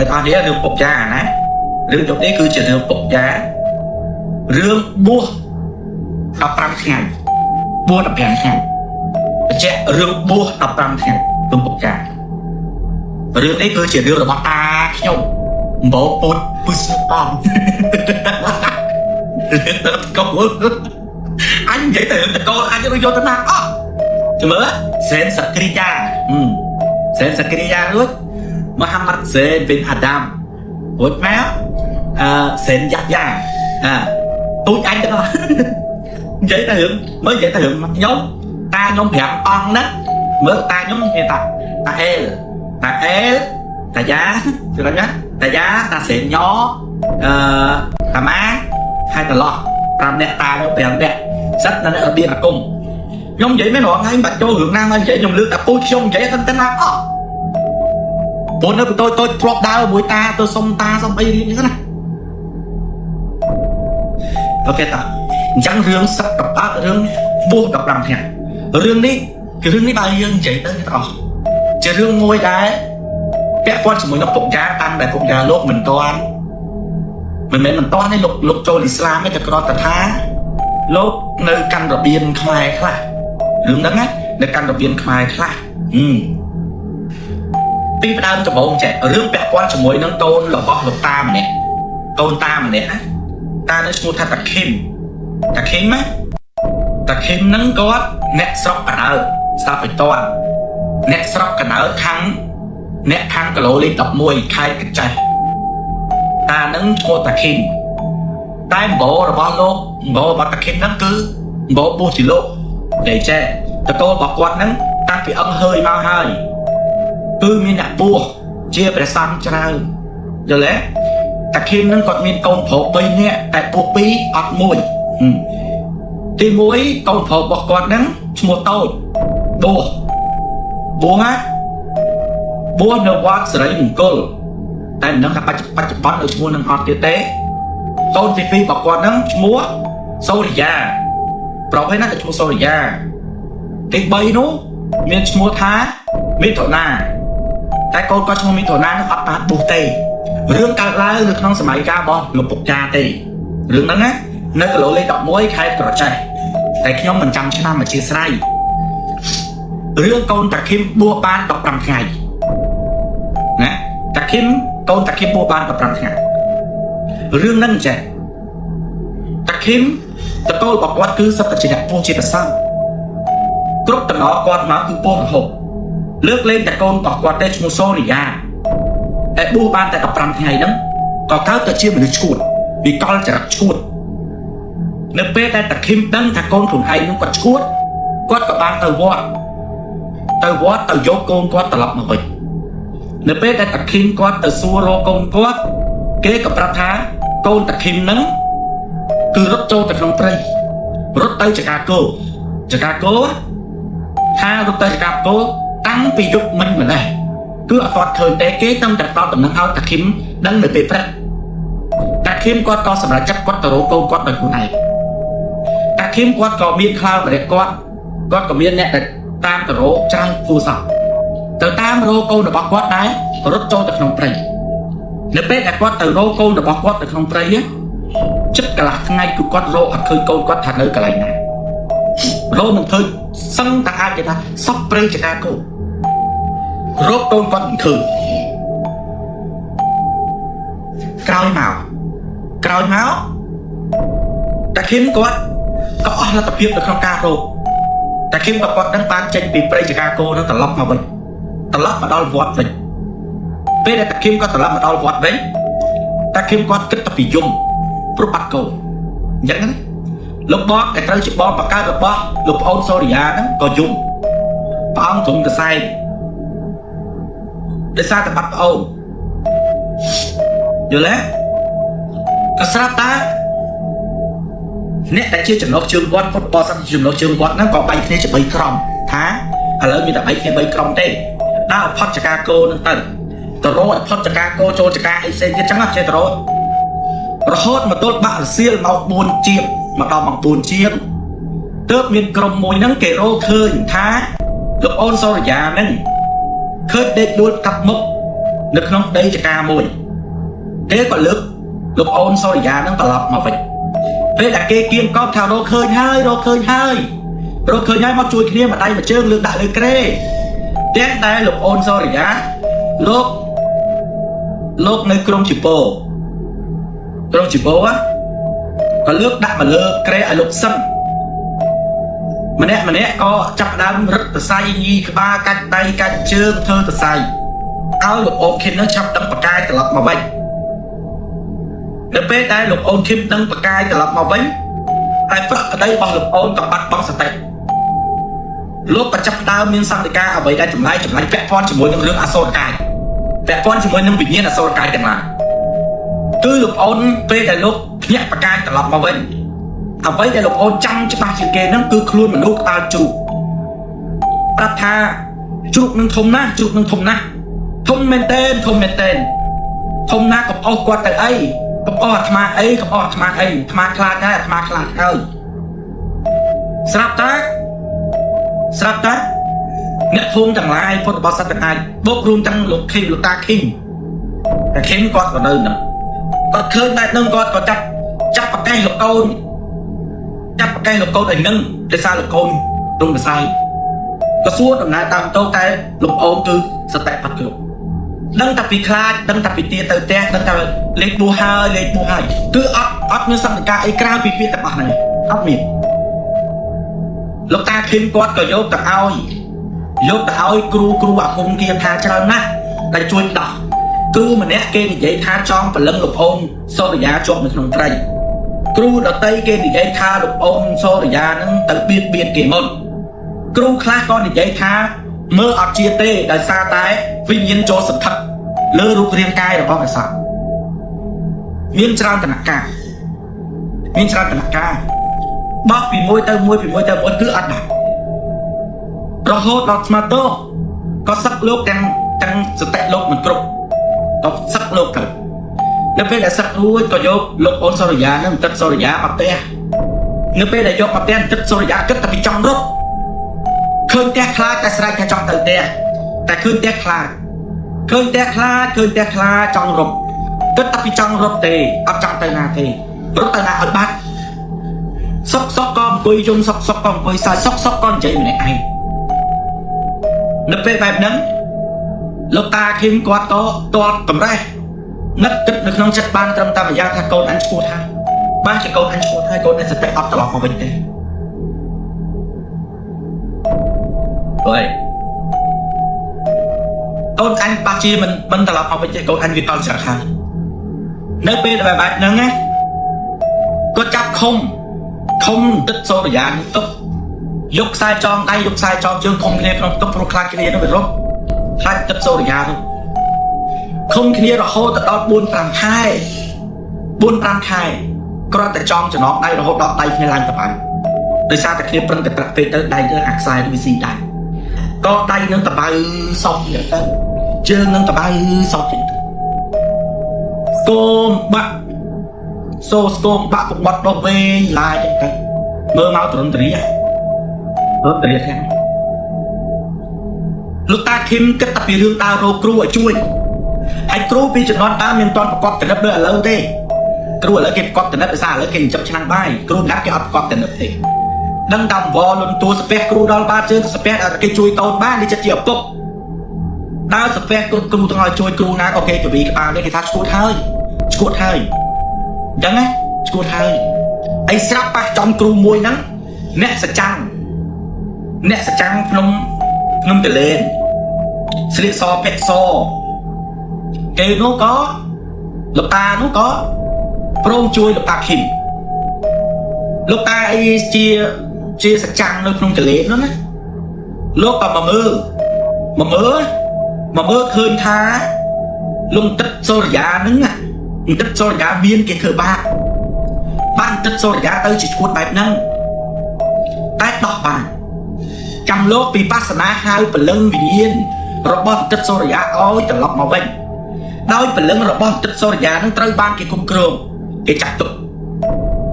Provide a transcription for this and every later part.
អ្នកនរនេះរឿងពុកយ៉ាណារឿងយប់នេះគឺជារឿងពុកយ៉ារឿងបួស15ថ្ងៃបួស15ថ្ងៃបញ្ជាក់រឿងបួស15ថ្ងៃរឿងពុកយ៉ារឿងនេះគឺជារឿងរបស់តាខ្ញុំអំបោពូតពឹសអំរឿងតកូលអញនិយាយទៅរឿងតកូលអញយកទៅណាអស់ចាំមើលសេនសក្រិយាសេនសក្រិយារួចមហាម៉ាត់សេនប៊ីនអាដាមរួចមកអឺសេនយ៉ាយ៉ាអាទូចអញទាំងអស់និយាយទៅរឿងមើលនិយាយទៅរឿងខ្ញុំតាខ្ញុំ5អង្គហ្នឹងមើលតាខ្ញុំមានតាតាអេលតាអេលតាយ៉ាច្រឡំណាតាយ៉ាតាសេនញអឺតាម៉ាហើយតាឡោះ5នាក់តាខ្ញុំ5នាក់សិតនៅរបៀបអាគមខ្ញុំនិយាយមែនរងថ្ងៃមិនបាច់ចូលរឿងណាមកនិយាយខ្ញុំលើកតែពូជខ្ញុំនិយាយតែតែណាអស់ព្រោះនៅពីតូចតូចធ្លាប់ដើរមួយតាទៅសុំតាសុំអីរៀនអញ្ចឹងណាOK តាអញ្ចឹងរឿងសឹកកប៉ាក់រឿងបួស15ថ្ងៃរឿងនេះគឺរឿងនេះបើយើងនិយាយទៅគេទាំងអស់ជារឿងមួយដែលពាក់ព័ន្ធជាមួយនឹងពុកយ៉ាតាំងដែលពុកយ៉ាលោកមិនតាន់មិនមែនមិនតាន់ទេលោកលោកចូលអ៊ីស្លាមទេតែគ្រាន់តែថាលោកនៅកាន់របៀនខ្មែរខ្លះរឿងហ្នឹងណានៅកាន់របៀនខ្មែរខ្លះហឹមពីផ្ដើមដំបូងចេះរឿងពាក់ព័ន្ធជាមួយនឹងកូនរបស់លោកតាម្នាក់កូនតាម្នាក់ណាតានៅឈ្មោះថាតាខឹមតាខឹមណាតាខឹមហ្នឹងគាត់អ្នកស្រុកកណើតស្ដាប់ឲ្យតន់អ្នកស្រុកកណើតខាងអ្នកខាងគីឡូលេខ11ខេត្តកញ្ចេះតាហ្នឹងឈ្មោះតាខឹមតែអំបោរបស់លោកអំបោរបស់តាខឹមហ្នឹងគឺអំបោពោះជាលោកនិយាយចេះតកូលរបស់គាត់ហ្នឹងតាំងពីអឹងហើយមកហើយគឺមានអ្នកពោះជាព្រះសង្ឃច្រើនយល់ទេតាខឹមហ្នឹងគាត់មានកូនប្រុស3នាក់តែពោះ2អត់មួយហឹមទី1កូនប្រុសរបស់គាត់ហ្នឹងឈ្មោះតូចបួសបួសណាបួសនៅវត្តសិរីមង្គលតែមិនដឹងថាបច្ចុប្បន្ននៅឈ្មោះនឹងអត់ទៀតទេកូនទី2របស់គាត់ហ្នឹងឈ្មោះសូរិយាប្រុសឯណាតែឈ្មោះសូរិយាទី3នោះមានឈ្មោះថាមិថុនាតែកូនគាត់ឈ្មោះមិថុនានោះអត់បានបួសទេរឿងកើតឡើងនៅក្នុងសម័យកាលរបស់លោកពុកចាទេរឿងហ្នឹងណានៅគីឡូលេខ11ខេត្តក្រចេះតែខ្ញុំមិនចាំឆ្នាំអធិស្ឋានរឿងកូនតាខឹមបួសបាន15ថ្ងៃណាតាខឹមកូនតាខឹមបួសបាន15ថ្ងៃរឿងហ្នឹងចេះតាខឹមតកូលរបស់គាត់គឺសិតតែជាអ្នកពោះជាប្រសងគ្រប់តំណគាត់មកគឺពោះរហូតលើកលែងតែកូនរបស់គាត់ទេឈ្មោះសូរិយាតែបួសបានតែ15ថ្ងៃហ្នឹងក៏កើតទៅជាមនុស្សឈួតវិកលចរិតឈួតនៅពេលដែលតាខឹមដឹងថាកូនខ្លួនឯងនឹងគាត់ឈួតគាត់ក៏បានទៅវត្តទៅវត្តទៅយកកូនគាត់ត្រឡប់មកវិញនៅពេលដែលតាខឹមគាត់ទៅសួររកកូនគាត់គេក៏ប្រាប់ថាកូនតាខឹមហ្នឹងគឺរត់ចូលទៅក្នុងព្រៃរត់ទៅចកាគោចកាគោថារត់ទៅចកាគោតាំងពីយប់មិញម្លេះគឺអត់គាត់ឃើញទេគេតាំងតែផ្ដល់ដំណឹងឲ្យតាខឹមដឹងនៅពេលព្រឹកតាខឹមគាត់ក៏សម្រេចចិត្តគាត់ទៅរកកូនគាត់ដោយខ្លួនឯងតាខឹមគាត់ក៏មានខ្លោម្នាក់គាត់គាត់ក៏មានអ្នកដែលតាមទៅរកច្រើនគូសោះទៅតាមរកកូនរបស់គាត់ដែររត់ចូលទៅក្នុងព្រៃនៅពេលដែលគាត់ទៅរកកូនរបស់គាត់ទៅក្នុងព្រៃហ្នឹងចិត្តកន្លះថ្ងៃគឺគាត់រកអត់ឃើញកូនគាត់ថានៅកន្លែងណារកមិនឃើញសឹងតែអាចនិយាយថាសក់ព្រៃចកាគោរកកូនគាត់មិនឃើញក្រោយមកក្រោយមកតាខឹមគាត់ក៏អស់លទ្ធភាពនៅក្នុងការរកតាខឹមក៏គាត់នឹងបានចេញពីព្រៃចកាគោនឹងត្រឡប់មកវិញត្រឡប់មកដល់វត្តវិញពេលដែលតាខឹមគាត់ត្រឡប់មកដល់វត្តវិញតាខឹមគាត់គិតតែពីយំព្រោះបាត់កូនអញ្ចឹងណាលោកបងដែលត្រូវជាបងបកើតរបស់លោកប្អូនសូរិយាហ្នឹងក៏យំព្រះអង្គទ្រង់កសែងដោយសារតែបាត់ប្អូនយល់ទេក៏ស្រាប់តាអ្នកដែលជាចំណុះជើងវត្តពុទ្ធបរិស័ទចំណុះជើងវត្តហ្នឹងក៏បែកគ្នាជា3ក្រុមថាឥឡូវមានតែបែកគ្នា3ក្រុមទេដើរផុតចកាគោហ្នឹងទៅទៅរកឲ្យផុតចកាគោចូលចកាអីផ្សេងទៀតចឹងណាចេះទៅរករហូតមកទល់បាក់រសៀលម៉ោង4ជាងមកដល់ម៉ោង4ជាងទើបមានក្រុមមួយហ្នឹងគេរកឃើញថាលោកអូនសូរិយាហ្នឹងឃើញដេកដួលកាប់មុខ នៅក្នុងដីចកាមួយគេក៏លើកលោកអូនសូរិយានឹងត្រឡប់មកវិញពេលដែលគេគៀងកោបថារកឃើញហើយរកឃើញហើយរកឃើញហើយមកជួយគ្នាមួយដៃមួយជើងលើកដាក់លើគ្រែទាំងតែលោកអូនសូរិយាលោកលោកនៅក្រុងជីពោក្រុងជីពោក៏លើកដាក់មកលើគ្រែឲ្យលោកសឹងម្នាក់ម្នាក់ក៏ចាប់ដើមរឹតសរសៃញីក្បាលកាច់ដៃកាច់ជើងធ្វើសរសៃឲ្យលោកអូនឃីមនឹងឆាប់ដឹងបកាយត្រឡប់មកវិញនៅពេលដែលលោកអូនឃីមដឹងបកាយត្រឡប់មកវិញតែប្រក់ក្តីរបស់លោកអូនក៏បាត់បង់សតិលោកក៏ចាប់ដើមមានសង្កេតអ្វីដែលចម្លែកចម្លែកពាក់ព័ន្ធជាមួយនឹងរឿងអសូរកាយពាក់ព័ន្ធជាមួយនឹងវិញ្ញាណអសូរកាយទាំងឡាយគឺលោកអូនពេលដែលលោកភ្ញាក់បកាយត្រឡប់មកវិញអ្វីដែលលោកអូនចាំច្បាស់ជាងគេហ្នឹងគឺខ្លួនមនុស្សក្បាលជ្រូកប្រាប់ថាជ្រូកនឹងធំណាស់ជ្រូកនឹងធំណាស់ធំមែនទែនធំមែនទែនធំណាស់កុំអស់គាត់ទៅអីកុំអស់អាត្មាអីកុំអស់អាត្មាអីអាត្មាខ្លាចហើយអាត្មាខ្លាចហើយស្រាប់តាស្រាប់តាអ្នកភូមិទាំងឡាយពុទ្ធបរិស័ទទាំងឡាយបូករួមទាំងលោកខេមលោកតាខេមតាខេមគាត់ក៏នៅហ្នឹងគាត់ឃើញបែបហ្នឹងគាត់ក៏ចាប់ចាប់ប្រកេះលោកកូនចាប់ប្រកេះលោកកូនឲ្យនឹងដោយសារលោកកូនរងកសែក៏សួរដំណើរតាមតោតែលោកអូនគឺសតិបាត់គ្រប់ដឹងតែពីខ្លាចដឹងតែពីទាទៅផ្ទះដឹងតែលេខបួសហើយលេខបួសហើយគឺអត់អត់មានសន្តិការអីក្រៅពីពាក្យទាំងអស់ហ្នឹងអត់មានលោកតាខេមគាត់ក៏យកទៅឲ្យយកទៅឲ្យគ្រូគ្រូអាគមគាថាច្រើនណាស់ដែលជួយដោះគឺម្នាក់គេនិយាយថាចង់ព្រលឹងលោកអូនសូរិយាជាប់នៅក្នុងព្រៃគ្រូដតីគេនិយាយថាលោកអូនសូរិយានឹងទៅបៀតបៀនគេមុនគ្រូខ្លះក៏និយាយថាមើលអត់ជាទេដោយសារតែវិញ្ញាណចូលសន្ធិដ្ឋលើរូបរាងកាយរបស់ព្រះសង្ឃមានច្រើនតនការមានច្រើនតនការបោះពីមួយទៅមួយពីមួយទៅមួយគឺអត់ដែររហូតដល់ស្មាតោក៏សឹកលោកទាំងទាំងសតិលោកមិនគ្រប់ក៏សឹកលោកទៅនៅពេលដែលសឹករួចក៏យកលោកអូនសូរិយានឹងទឹកសូរិយាមកផ្ទះនៅពេលដែលយកមកផ្ទះទឹកសូរិយាគិតតែពីចង់រត់ឃើញផ្ទះខ្លាចតែស្រែកថាចង់ទៅផ្ទះតែឃើញផ្ទះខ្លាចឃើញផ្ទះខ្លាចឃើញផ្ទះខ្លាចចង់រត់គិតតែពីចង់រត់ទេអត់ចង់ទៅណាទេរត់ទៅណាឲ្យបាត់សុកសុកក៏អង្គុយយំសុកសុកក៏អង្គុយសើចសុកសុកក៏និយាយម្នាក់ឯងនៅពេលបែបហ្នឹងលោកតាខឹមគាត់ក៏ទាល់តម្រេះនឹកគិតនៅក្នុងចិត្តបានត្រឹមតែម្យ៉ាងថាកូនអញឈួតហើយបានជាកូនអញឈួតហើយកូនអញសតិអត់ត្រឡប់មកវិញទេអើយកូនអញបាក់ជាមិនមិនត្រឡប់មកវិញទេកូនអញវាតល់ច្រកហើយនៅពេលដែលបែបហ្នឹងណាគាត់ចាប់ឃុំឃុំទឹកសូរិយានឹងទុកយកខ្សែចងដៃយកខ្សែចងជើងឃុំគ្នាក្នុងទុកព្រោះខ្លាចគ្នានោះវារត់ខ្លាចទឹកសូរិយានោះឃុំគ្នារហូតដល់4 5ខែ4 5ខែគ្រាន់តែចងចំណងដៃរហូតដល់ដៃគ្នាឡើងតបៃដោយសារតែគ្នាប្រឹងតែត្រាក់ពេកទៅដៃទៅអាខ្សែវាស៊ីដៃក៏ដៃនឹងតបៅសោះយ៉ាងទៅជើងនឹងតបៅសោះយ៉ាងទៅស្គមបាក់សូស្គមបាក់កបត់ដល់វែងឡាយចឹងទៅមើលមកត្រឹមតរីត្រឹមតរីទាំងលោកតាខឹមគិតតែពីរឿងដើររកគ្រូឲ្យជួយហើយគ្រូពីជំនាន់ដើមមានតន់ប្រកបតនិតដូចឥឡូវទេគ្រូឥឡូវគេប្រកបតនិតដោយសារឥឡូវគេចិញ្ចឹមឆ្នាំងបាយគ្រូណាត់គេអត់ប្រកបតនិតទេដឹងតែវលលុនតួស្ពះគ្រូដល់បាតជើងស្ពះដល់គេជួយកូនបាននេះចិត្តជាឪពុកដើរស្ពះគ្រូគ្រូទាំងឲ្យជួយគ្រូណាក៏គេកវីក្បាលនេះគេថាឈួតហើយឈួតហើយអញ្ចឹងណាឈួតហើយអីស្រាប់ប៉ះចំគ្រូមួយហ្នឹងអ្នកសចាំងអ្នកសចាំងភ្នំភ្នំតលេនស្លៀកសពាក់សគេនោះក៏លោកតានោះក៏ព្រមជួយលោកតាខឹមលោកតាអីជាជាសចាំងនៅក្នុងទលេនោះណាលោកក៏មកមើលមកមើលមកមើលឃើញថាលំទឹកសូរិយាហ្នឹងណាទឹកសូរិយាមានគេធ្វើបាបបានទឹកសូរិយាទៅជាឈួតបែបហ្នឹងតែដោះបានចាំលោកពីបាសនាហៅព្រលឹងវិញ្ញាណរបស់ទឹកសូរិយាឲ្យត្រឡប់មកវិញដោយព្រលឹងរបស់ទឹកសូរិយានឹងត្រូវបានគេគុំគ្រងគេចាត់ទុក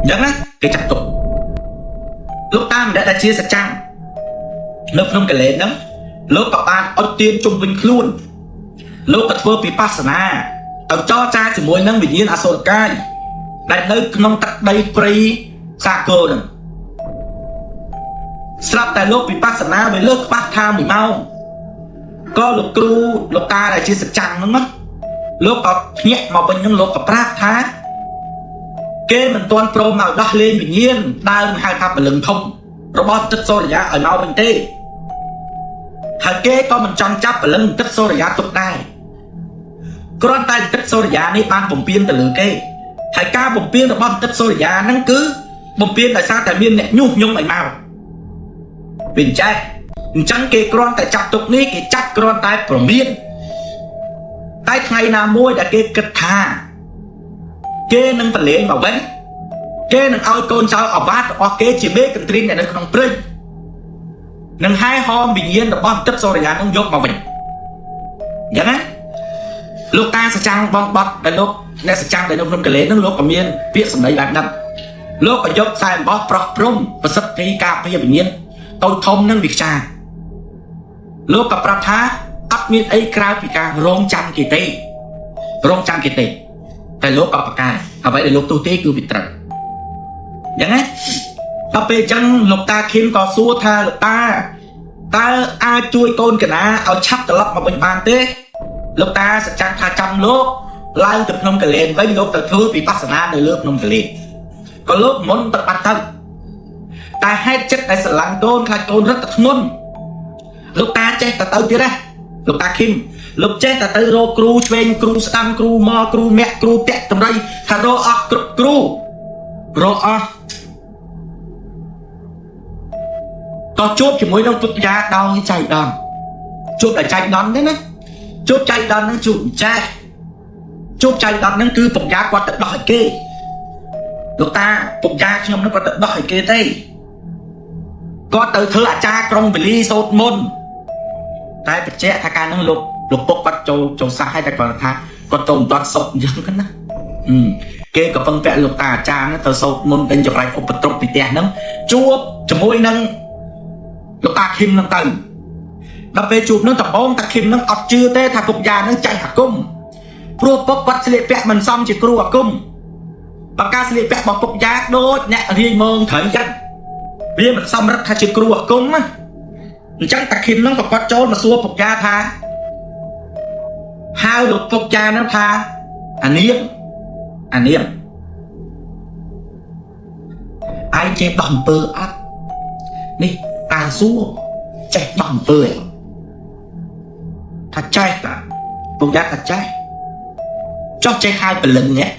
អញ្ចឹងណាគេចាត់ទុកលោកតាមម្នាក់ដែលជាសចាំងនៅក្នុងកលែនហ្នឹងលោកក៏បានអុជទៀនជុំវិញខ្លួន លោកក៏ធ្វើពិបស្សនាទៅចរចាជាមួយនឹងវិញ្ញាណអសុរកាយដែលនៅក្នុងទឹកដីព្រៃសាគរនឹងស្រាប់តែលោកពិបស្សនាវាលើសខ្វះថា1ម៉ោងក៏លោកគ្រូលោកតាដែលជាសច្ចាំងហ្នឹងណាលោកក៏ភ្ញាក់មកវិញហ្នឹងលោកក៏ប្រាប់ថាគេមិនទាន់ព្រមឲ្យដោះលែងវិញ្ញាណដើមហៅថាព្រលឹងធំរបស់ទឹកសូរិយាឲ្យមកវិញទេហើយគេក៏មិនចង់ចាប់ព្រលឹងទឹកសូរិយាទុកដែរគ្រាន់តែទឹកសូរិយានេះបានបំពេញទៅលើគេហើយការបំពេញរបស់ទឹកសូរិយាហ្នឹងគឺបំពេញដោយសារតែមានអ្នកញុះញង់ឲ្យមកវិញចេះអញ្ចឹងគេគ្រាន់តែចាប់ទុកនេះគេចាប់គ្រាន់តែប្រមានតែថ្ងៃណាមួយដែលគេគិតថាគេនឹងប្រឡែងមកវិញគេនឹងឲ្យកូនចៅអាវ៉ាតរបស់គេជាមេកន្ទ្រីងដែលនៅក្នុងព្រៃនឹងហែហោមវិញ្ញាណរបស់ទឹកសូរិយានឹងយកមកវិញអញ្ចឹងណាលោកតាសច្ចាំងបងបត់ដែលលោកអ្នកសច្ចាំងដែលនៅក្នុងកលេសនឹងលោកក៏មានពាក្យសម្ដីបែបហ្នឹងលោកក៏យកខ្សែអំបោះប្រោះព្រំប្រសិទ្ធិការពារវិញ្ញាណតូចធំនឹងវិខ្ចាលោកក៏ប្រាប់ថាអត់មានអីក្រៅពីការរងចាំគេទេរងចាំគេទេតែលោកក៏ប្រកាសអ្វីដែលលោកទោះទេគឺវាត្រូវអញ្ចឹងណាដល់ពេលអញ្ចឹងលោកតាខឹមក៏សួរថាលោកតាតើអាចជួយកូនកណាឲ្យឆាប់ត្រឡប់មកវិញបានទេលោកតាសច្ចាំងថាចាំលោកឡើងទៅភ្នំកលែនវិញលោកទៅធ្វើវិបស្សនានៅលើភ្នំកលែនក៏លោកមុនទៅបាត់ទៅតែហេតុចិត្តដែលស្រឡាញ់កូនខ្លាចកូនរត់ទៅធ្ងន់លោកតាចេះតែទៅទៀតណាលោកតាខឹមលោកចេះតែទៅរកគ្រូឆ្វេងគ្រូស្ដាំគ្រូមកគ្រូមាក់គ្រូតាក់តម្រៃថារកអស់គ្រប់គ្រូរកអស់ក៏ជួបជាមួយនឹងពុទ្ធយាដោយចៃដន្យជួបតែចៃដន្យទេណាជួបចៃដន្យហ្នឹងជួបចេះជួបចៃដន្យហ្នឹងគឺពុទ្ធយាគាត់ទៅដោះឲ្យគេលោកតាពុទ្ធយាខ្ញុំហ្នឹងគាត់ទៅដោះឲ្យគេទេគាត់ទៅធ្វើអាចារ្យក្រុងវេលីសូត្រមន្តតែបញ្ជាក់ថាកាលហ្នឹងលោកលោកពុកគាត់ចូលចូលសាសឲ្យតែគាត់ថាគាត់ទៅមិនទាន់សុខអញ្ចឹងណាគេក៏ពឹងពាក់លោកតាអាចារ្យហ្នឹងទៅសូត្រមន្តដេញចង្រៃឧបទ្រពពីផ្ទះហ្នឹងជួបជាមួយនឹងលោកតាខឹមហ្នឹងទៅដល់ពេលជួបនឹងដំបងតាខឹមហ្នឹងអត់ជឿទេថាពុកយ៉ាហ្នឹងចេះអាគមព្រោះពុកគាត់ស្លៀកពាក់មិនសមជាគ្រូអាគមបើការស្លៀកពាក់របស់ពុកយ៉ាដូចអ្នករាយមងត្រីចឹងវាមិនសមរឹកថាជាគ្រូអាគមណាអញ្ចឹងតាខឹមហ្នឹងក៏គាត់ចូលមកសួរពុកយ៉ាថាហៅលោកពុកយ៉ាហ្នឹងថាអានាងអានាងឯងចេះដោះអំពើអត់នេះតាសួរចេះដោះអំពើឯងថាចេះតាពុកយ៉ាថាចេះចុះចេះហៅព្រលឹងនេះ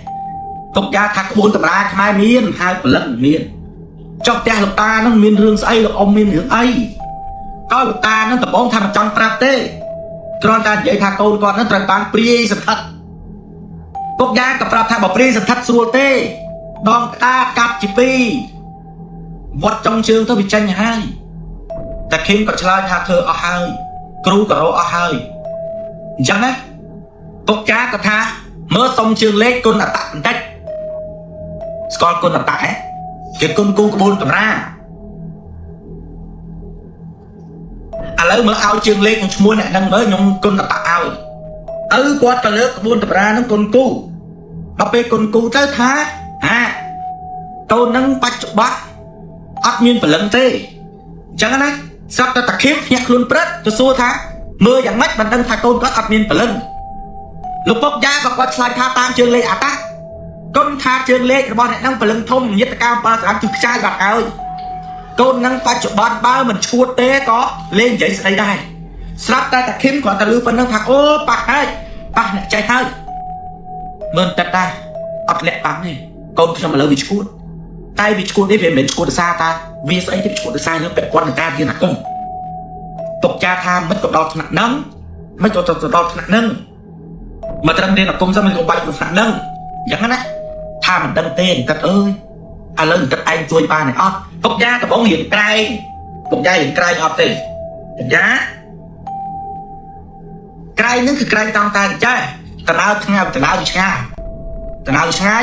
ពុកយ៉ាថាក្បួនតម្រាខ្មែរមានហៅព្រលឹងមានចុះផ្ទះលោកតាហ្នឹងមានរឿងស្អីលោកអ៊ំមានរឿងអីក៏លោកតាហ្នឹងដំបងថាមិនចង់ប្រាប់ទេគ្រាន់តែនិយាយថាកូនគាត់ហ្នឹងត្រូវបានព្រាយសន្ធិដ្ឋពុកយ៉ាក៏ប្រាប់ថាបើព្រាយសន្ធិដ្ឋស្រួលទេដងក្តារកាត់ជាពីរវត្តចុងជើងទៅវាចេញហើយតែខឹមក៏ឆ្លើយថាធ្វើអស់ហើយគ្រូក៏រកអស់ហើយអញ្ចឹងណាពុកយ៉ាក៏ថាមើលសុំជើងលេខគុណអតៈបន្តិចស្គាល់គុណអតៈហ៎គេគុណគូក្បួនតម្រាឥឡូវមើលឲ្យជើងលេខនឹងឈ្មោះអ្នកហ្នឹងមើលខ្ញុំគុណអតៈឲ្យឪគាត់ក៏លើកក្បួនតម្រាហ្នឹងគុណគូដល់ពេលគុណគូទៅថាហាកូនហ្នឹងបច្ចុប្បន្នអត់មានព្រលឹងទេអញ្ចឹងណាស្រាប់តែតាខៀមភ្ញាក់ខ្លួនព្រឹកទៅសួរថាមើលយ៉ាងម៉េចមិនដឹងថាកូនគាត់អត់មានព្រលឹងលោកពុកយ៉ាក៏គាត់ឆ្លើយថាតាមជើងលេខអតៈគុណថាជើងលេខរបស់អ្នកហ្នឹងព្រលឹងធំញាតកា7ស្អាតគឺខ្ចាយបាត់ហើយកូនហ្នឹងបច្ចុប្បន្នបើមិនឈួតទេក៏លេងនិយាយស្ដីដែរស្រាប់តែតាខឹមគាត់តែលឺប៉ុណ្ណឹងថាអូប៉ះហើយប៉ះអ្នកចេះហើយមើលទឹកដែរអត់លាក់បាំងទេកូនខ្ញុំឥឡូវវាឈួតតែវាឈួតនេះវាមិនមែនឈួតដោយសារតាវាស្អីទេឈួតដោយសាររឿងពាក់ព័ន្ធនឹងការរៀនអាគមទុកចាថាមិនក៏ដល់ថ្នាក់ហ្នឹងមិនក៏ទៅដល់ថ្នាក់ហ្នឹងមកត្រឹមរៀនអាគមសិនមិនក៏បាច់ដល់ថ្នាក់ហ្នឹងអញ្ចឹងណាថាមិនដឹងទេទឹកអើយឥឡូវទឹកឯងជួយបានទេអត់ពុកយ៉ាដំបងរៀនក្រែងពុកយ៉ារៀនក្រែងអត់ទេពុកយ៉ាក្រែងហ្នឹងគឺក្រែងតង់តែចេះតើថ្ងៃតើវាឆ្ងាយតើឆ្ងាយ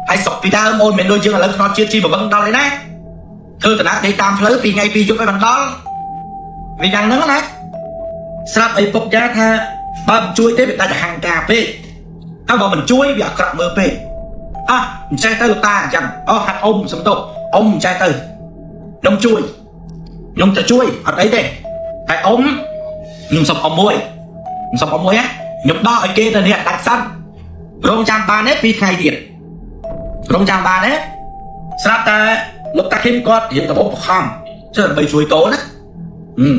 ហើយសុកពីដើមអូនមិនដូចយើងឥឡូវខ្នល់ជាតិជីបវឹងដល់ឯណាធ្វើតើដេកតាមផ្លូវពីថ្ងៃពីយប់ឲ្យបានដល់វាយ៉ាងហ្នឹងណាស្រាប់អីពុកយ៉ាថា បើមិនជួយទេវាដាច់អហង្ការពេកហើយបើមិនជួយវាអាក្រក់មើលពេកអះមិនចេះទៅលោកតាអញ្ចឹងអូហាត់អ៊ំសំទោសអ៊ំមិនចេះទៅខ្ញុំជួយខ្ញុំទៅជួយអត់អីទេតែអ៊ំខ្ញុំសុំអ៊ំមួយខ្ញុំសុំអ៊ំមួយណាខ្ញុំដោះឲ្យគេទៅនេះដាច់សិនរងចាំបានទេពីរថ្ងៃទៀតរងចាំបានទេស្រាប់តែលោកតាឃឹមគាត់រៀបតបបខំជឿដើម្បីជួយកូនណាហឹម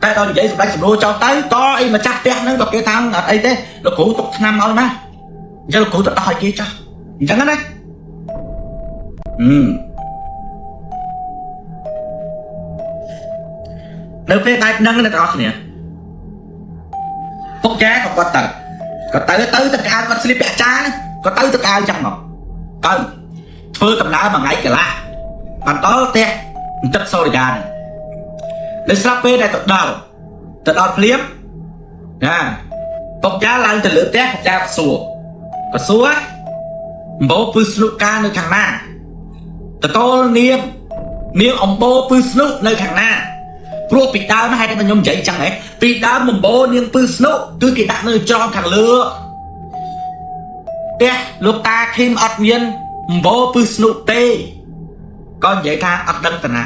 តែដល់និយាយសម្ដេចសម្រួលចោលទៅតអីម្ចាស់ផ្ទះហ្នឹងក៏គេថាអត់អីទេលោកគ្រូទុកឆ្នាំឲ្យណាអញ្ចឹងលោកគ្រូទៅដោះឲ្យគេចោះអញ្ចឹងណាហឹមនៅពេលបែបហ្នឹងអ្នកទាំងអស់គ្នាពុកចាក៏គាត់ទៅគាត់ទៅទៅទៅកៅគាត់ស្លៀកពាក់ចាគាត់ទៅទៅកៅចឹងមកទៅធ្វើដំណើរមួយថ្ងៃកន្លះបានដល់ផ្ទះទឹកសូរិយាហ្នឹងនៅស្រាប់ពេលដែលទៅដល់ទៅដល់ភ្លាមណាពុកចាឡើងទៅលើផ្ទះពុកចាក៏សួរក៏សួរអំបោពឹសស្នុកានៅខាងណាតកូលនាងនាងអំបោពឹសស្នុនៅខាងណាព្រោះពីដើមហេតុតែខ្ញុំនិយាយចឹងហ៎ពីដើមអំបោនាងពឹសស្នុគឺគេដាក់នៅច្រកខាងលើផ្ទះលោកតាឃីមអត់មានអំបោពឹសស្នុទេក៏និយាយថាអត់ដឹងតាណា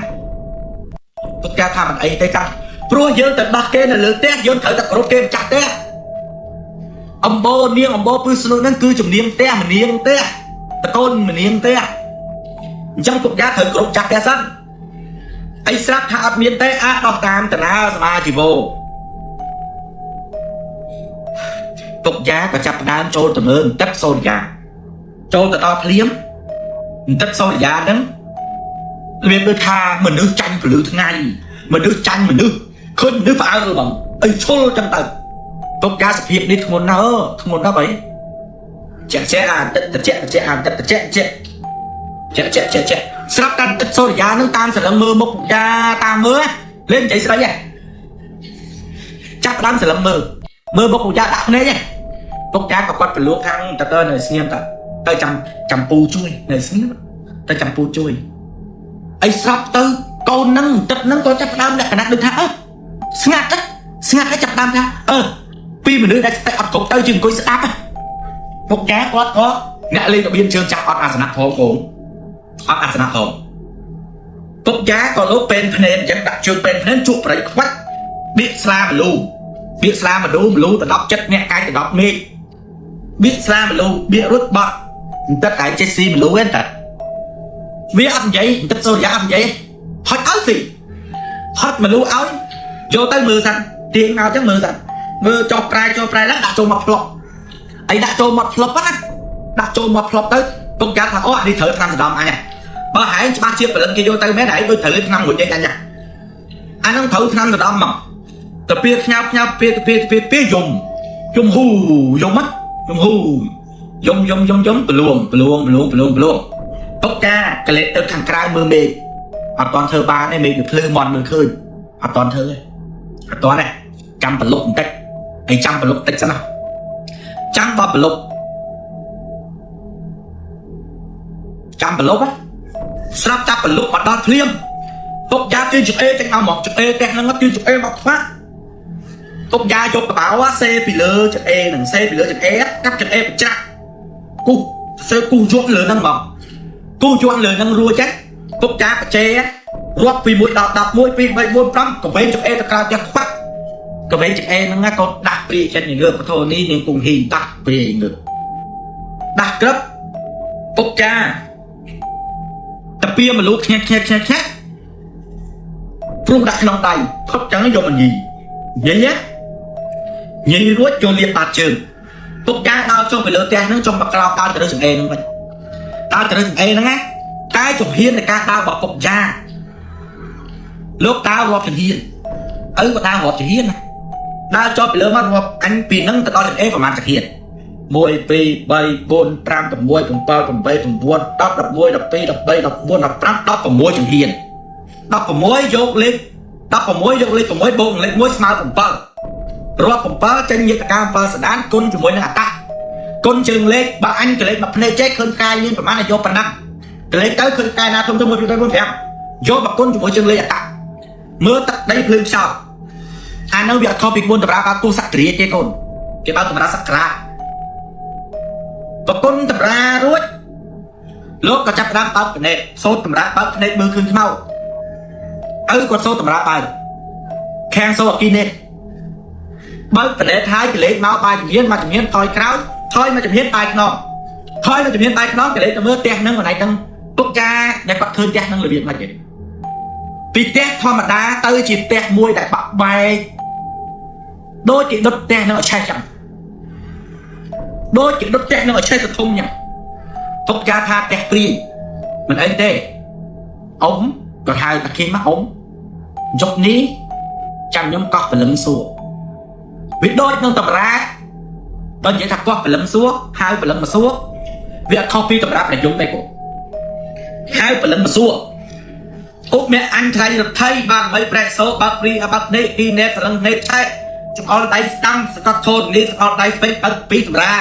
ពុកចាថាមិនអីទេចាព្រោះយើងទៅដោះគេនៅលើផ្ទះយើងត្រូវតែគោរពគេម្ចាស់ផ្ទះអំបោនាងអំបោពឹសស្នុហ្នឹងគឺជំនាញផ្ទះមនាងផ្ទះតកូនមនាងផ្ទះអញ្ចឹងពុកចាត្រូវគោរពចាស់ផ្ទះសិនអីស្រាប់ថាអត់មានទេអាចដោះតាមតាណាសមាជីវោពុកយ៉ាក៏ចាប់ផ្ដើមចូលទៅមើលទឹកសូរិយាចូលទៅដល់ភ្លាមទឹកសូរិយាហ្នឹងរបៀបដូចថាមនុស្សចាញ់ពលឺថ្ងៃមនុស្សចាញ់មនុស្សឃើញមនុស្សផ្អើលបងអីឈុលចឹងទៅពុកយ៉ាសភាពនេះធ្ងន់ណាស់ធ្ងន់ណាស់បើជាក់ជាក់អាទឹកត្រជាក់ត្រជាក់អាទឹកត្រជាក់ត្រជាក់ជាក់ជាក់ជាក់ជាក់ស្រាប់តែទឹកសូរិយាហ្នឹងតាមសន្លឹងមើលមុខពុកយ៉ាតាមមើលលេងនិយាយស្រីហ៎ចាប់ផ្ដើមសន្លឹងមើលមើលមុខពុកយ៉ាដាក់ភ្នែកហ៎ពុកយ៉ាក៏គាត់ប្រលួកខាងតើនៅស្ងៀមតើទៅចាំចាំពូជួយនៅស្ងៀមទៅចាំពូជួយអីស្រាប់ទៅកូនហ្នឹងទឹកហ្នឹងក៏ចាប់ផ្ដើមលក្ខណៈដូចថាអឺស្ងាត់ទៅស្ងាត់ហើយចាប់ផ្ដើមថាអឺពីមនុស្សដែលស្តិអត់គ្រប់ទៅជាអង្គុយស្ដាប់ពុកយ៉ាគាត់ក៏អ្នកលេងរបៀបជើងចាស់អត់អាសនៈផងកូនអត់អាសនៈផងពុកយ៉ាក៏លោកពេនភ្នែនអញ្ចឹងដាក់ជើងពេនភ្នែនជក់ប្រៃខ្វាច់បៀកស្លាមលូបៀកស្លាមលូមលូទៅដល់ចិត្តអ្នកកាយទៅដល់មេឃបៀកស្លាមលូបៀករុតបត់ទឹកឯងចេះស៊ីមលូហ្នឹងតាវាអត់និយាយទឹកសូរិយាអត់និយាយហត់ឲ្យស៊ីហត់មលូឲ្យយកទៅមើលសិនទាញមកអញ្ចឹងមើលសិនមើលចុះប្រែចុះប្រែឡើងដាក់ចូលមកផ្លុកអីដាក់ចូលមកផ្លុកណាដាក់ចូលមកផ្លុកទៅពុកយ៉ាថាអូអានេះត្រូវឆ្នាំសណ្ដំអញបើហែងច្បាស់ជាព្រលឹងគេយកទៅមែនហែងដូចត្រូវឆ្នាំមួយញ៉ៃអញអាហ្នឹងត្រូវឆ្នាំសណ្ដំមកទៅពៀខ្ញើខ្ញើពៀពៀពៀពៀយំយំហ៊ូយំណាយំហ៊ូយំយំយំយំប្រលួងប្រលួងប្រលួងប្រលួងប្រលួងពុកកាកលេទៅខាងក្រៅមើលមេឃអត់តន់ធ្វើបានទេមេឃវាភ្លឺមន់មើលឃើញអត់តន់ធ្វើទេអត់តន់ទេចាំប្រលុកបន្តិចអីចាំប្រលុកបន្តិចសិនណាចាំបប្រលុកចាំប្រលុកស្រាប់តែប្រលុកមកដល់ភ្លាមពុកយ៉ាគឺជអេទាំងមកជអេផ្ទះហ្នឹងគឺជអេមកខ្វាក់ពុកយ៉ាយកកបោសេពីលើជអេហ្នឹងសេពីលើជអេកាប់ជអេប្រច្រាក់គូសេគូយក់លើហ្នឹងមកគូយក់លើហ្នឹងរួចហ្នឹងពុកយ៉ាបច្ចេរាប់ពី1ដល់10 1 2 3 4 5កវែងជអេទៅក្រៅផ្ទះខ្វាក់កវែងជអេហ្នឹងក៏ដាក់ព្រាចិត្តងើបពធនេះនាងគង្ហ៊ីដាក់ព្រាងើបដាក់ក្រឹបពុកចាតាពីមលូខ្ញាក់ខ្ញាក់ខ្ញាក់ខ្ញាក់ព្រោះដាក់ក្នុងដៃផឹកចឹងយកមកញីញីណាញីរួចចូលលាបបាតជើងពុកចាដើរចុះទៅលើផ្ទះហ្នឹងចុះមកក្រោកដើរទៅលើចង្អេហ្នឹងវិញដើរទៅលើចង្អេហ្នឹងណាតែជំហាននៃការដើររបស់ពុកចាលោកដើររាប់ជំហានឪក៏ដើររាប់ជំហានណាដើរចុះពីលើមករាប់អញពីហ្នឹងទៅដល់ចង្អេប្រហែលជំហាន1 2 3 4 5 6 7 8 9 10 11 12 13 14 15 16ជំហាន16យកលេខ16យកលេខ6បូកនឹងលេខ1ស្មើ7រាប់7ចេញញាតកា7សដានគុណជាមួយនឹងអតៈគុណជើងលេខបើអញកលេខមកភ្នែកចេះឃើញកាយមានប្រមាណឲ្យយកប៉ុណ្ណឹងកលេខទៅឃើញកាយណាធំធំ1 2 3 4 5យកមកគុណជាមួយជើងលេខអតៈមើលទឹកដីភ្លើងខ្យល់ អានោះវាអត់ខុសពីក្បួនតម្រាបើកពោះសក្រាទេកូនគេបើកតម្រាសក្រាប្រគុណតម្រារួចលោកក៏ចាប់ផ្ដើមបើកភ្នែកសូត្រតម្រាបើកភ្នែកមើលឃើញខ្មៅឪគាត់សូត្រតម្រាបើកខាងសូអគីនេតបើកភ្នែកហើយកលេចមកបាយជំហានមកជំហានថយក្រោយថយមកជំហានបាយខ្នងថយមកជំហានបាយខ្នងកលេចទៅមើលផ្ទះហ្នឹងកន្លែងហ្នឹងពុកចាអ្នកគាត់ឃើញផ្ទះហ្នឹងរបៀបម៉េចទេពីផ្ទះធម្មតាទៅជាផ្ទះមួយដែលបាក់បែកដូចជាដុតផ្ទះហ្នឹងឲ្យឆេះចឹងដូចជាដុតផ្ទះហ្នឹងឲ្យឆេះសធំចឹងពុកចាថាផ្ទះព្រាយមិនអីទេអ៊ំក៏ហៅតាគីមកអ៊ំយប់នេះចាំខ្ញុំកោះព្រលឹងសួរវាដូចនឹងតម្រាបើនិយាយថាកោះព្រលឹងសួរហៅព្រលឹងមកសួរវាអត់ខុសពីតម្រាប្រយំទេគូហៅព្រលឹងមកសួរឧបមេអញថ្លៃរដ្ឋីបានបីប្រែសោបើកព្រីបើកនេះទីណេតស្រឹងណេតឆែកចំអល់ដៃស្ដាំសកត់ធននេះសកត់ដៃស្ពេកបើកពីតម្រា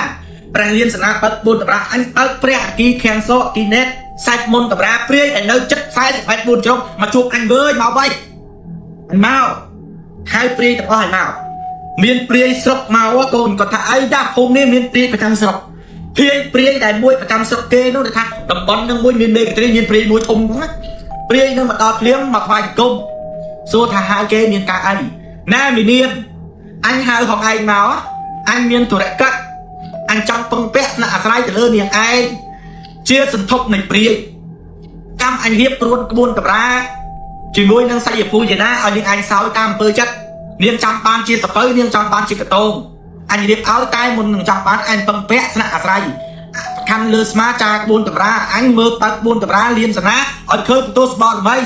ព្រះលៀនសនាបើក4តម្រាអញបើកព្រះអគីខាងសោអគីណេតសាច់មុនតម្រាព្រាយដែលនៅចិត្ត44ជ្រុងមកជួបអញវើយមកបីអញមកហៅព្រាយទាំងអស់ឲ្យមកមានព្រាយស្រុកមកកូនគាត់ថាអីដាភូមិនេះមានព្រាយប្រចាំស្រុកព្រាយព្រាយដែលមួយប្រចាំស្រុកគេនោះដែលថាតំបន់នឹងមួយមានមេកត្រីមានព្រាយមួយធំហ្នឹងណាព្រាយនឹងមកដល់ភ្លាមមកថ្វាយគុំសួរថាហៅគេមានការអីណាមីនាងអញហៅហងឯងមកអញមានធុរកិច្ចអញចង់ពឹងពាក់ស្នាក់អាស្រ័យទៅលើនាងឯងជាសន្ធប់នៃព្រាយកម្មអញរៀបព្រួនក្បួនតម្រាជាមួយនឹងសាយភូយណាឲ្យនាងឯងសោយតាមអំពើចិត្តនាងចង់បានជាសពៅនាងចង់បានជាកតោងអញរៀបឲ្យតែមុននឹងចង់បានអញពឹងពាក់ស្នាក់អាស្រ័យខណ្ឌលើស្មាចាក្បួនតម្រាអញមើលបើក្បួនតម្រាលៀនសណាឲ្យឃើញបន្ទោសបរមី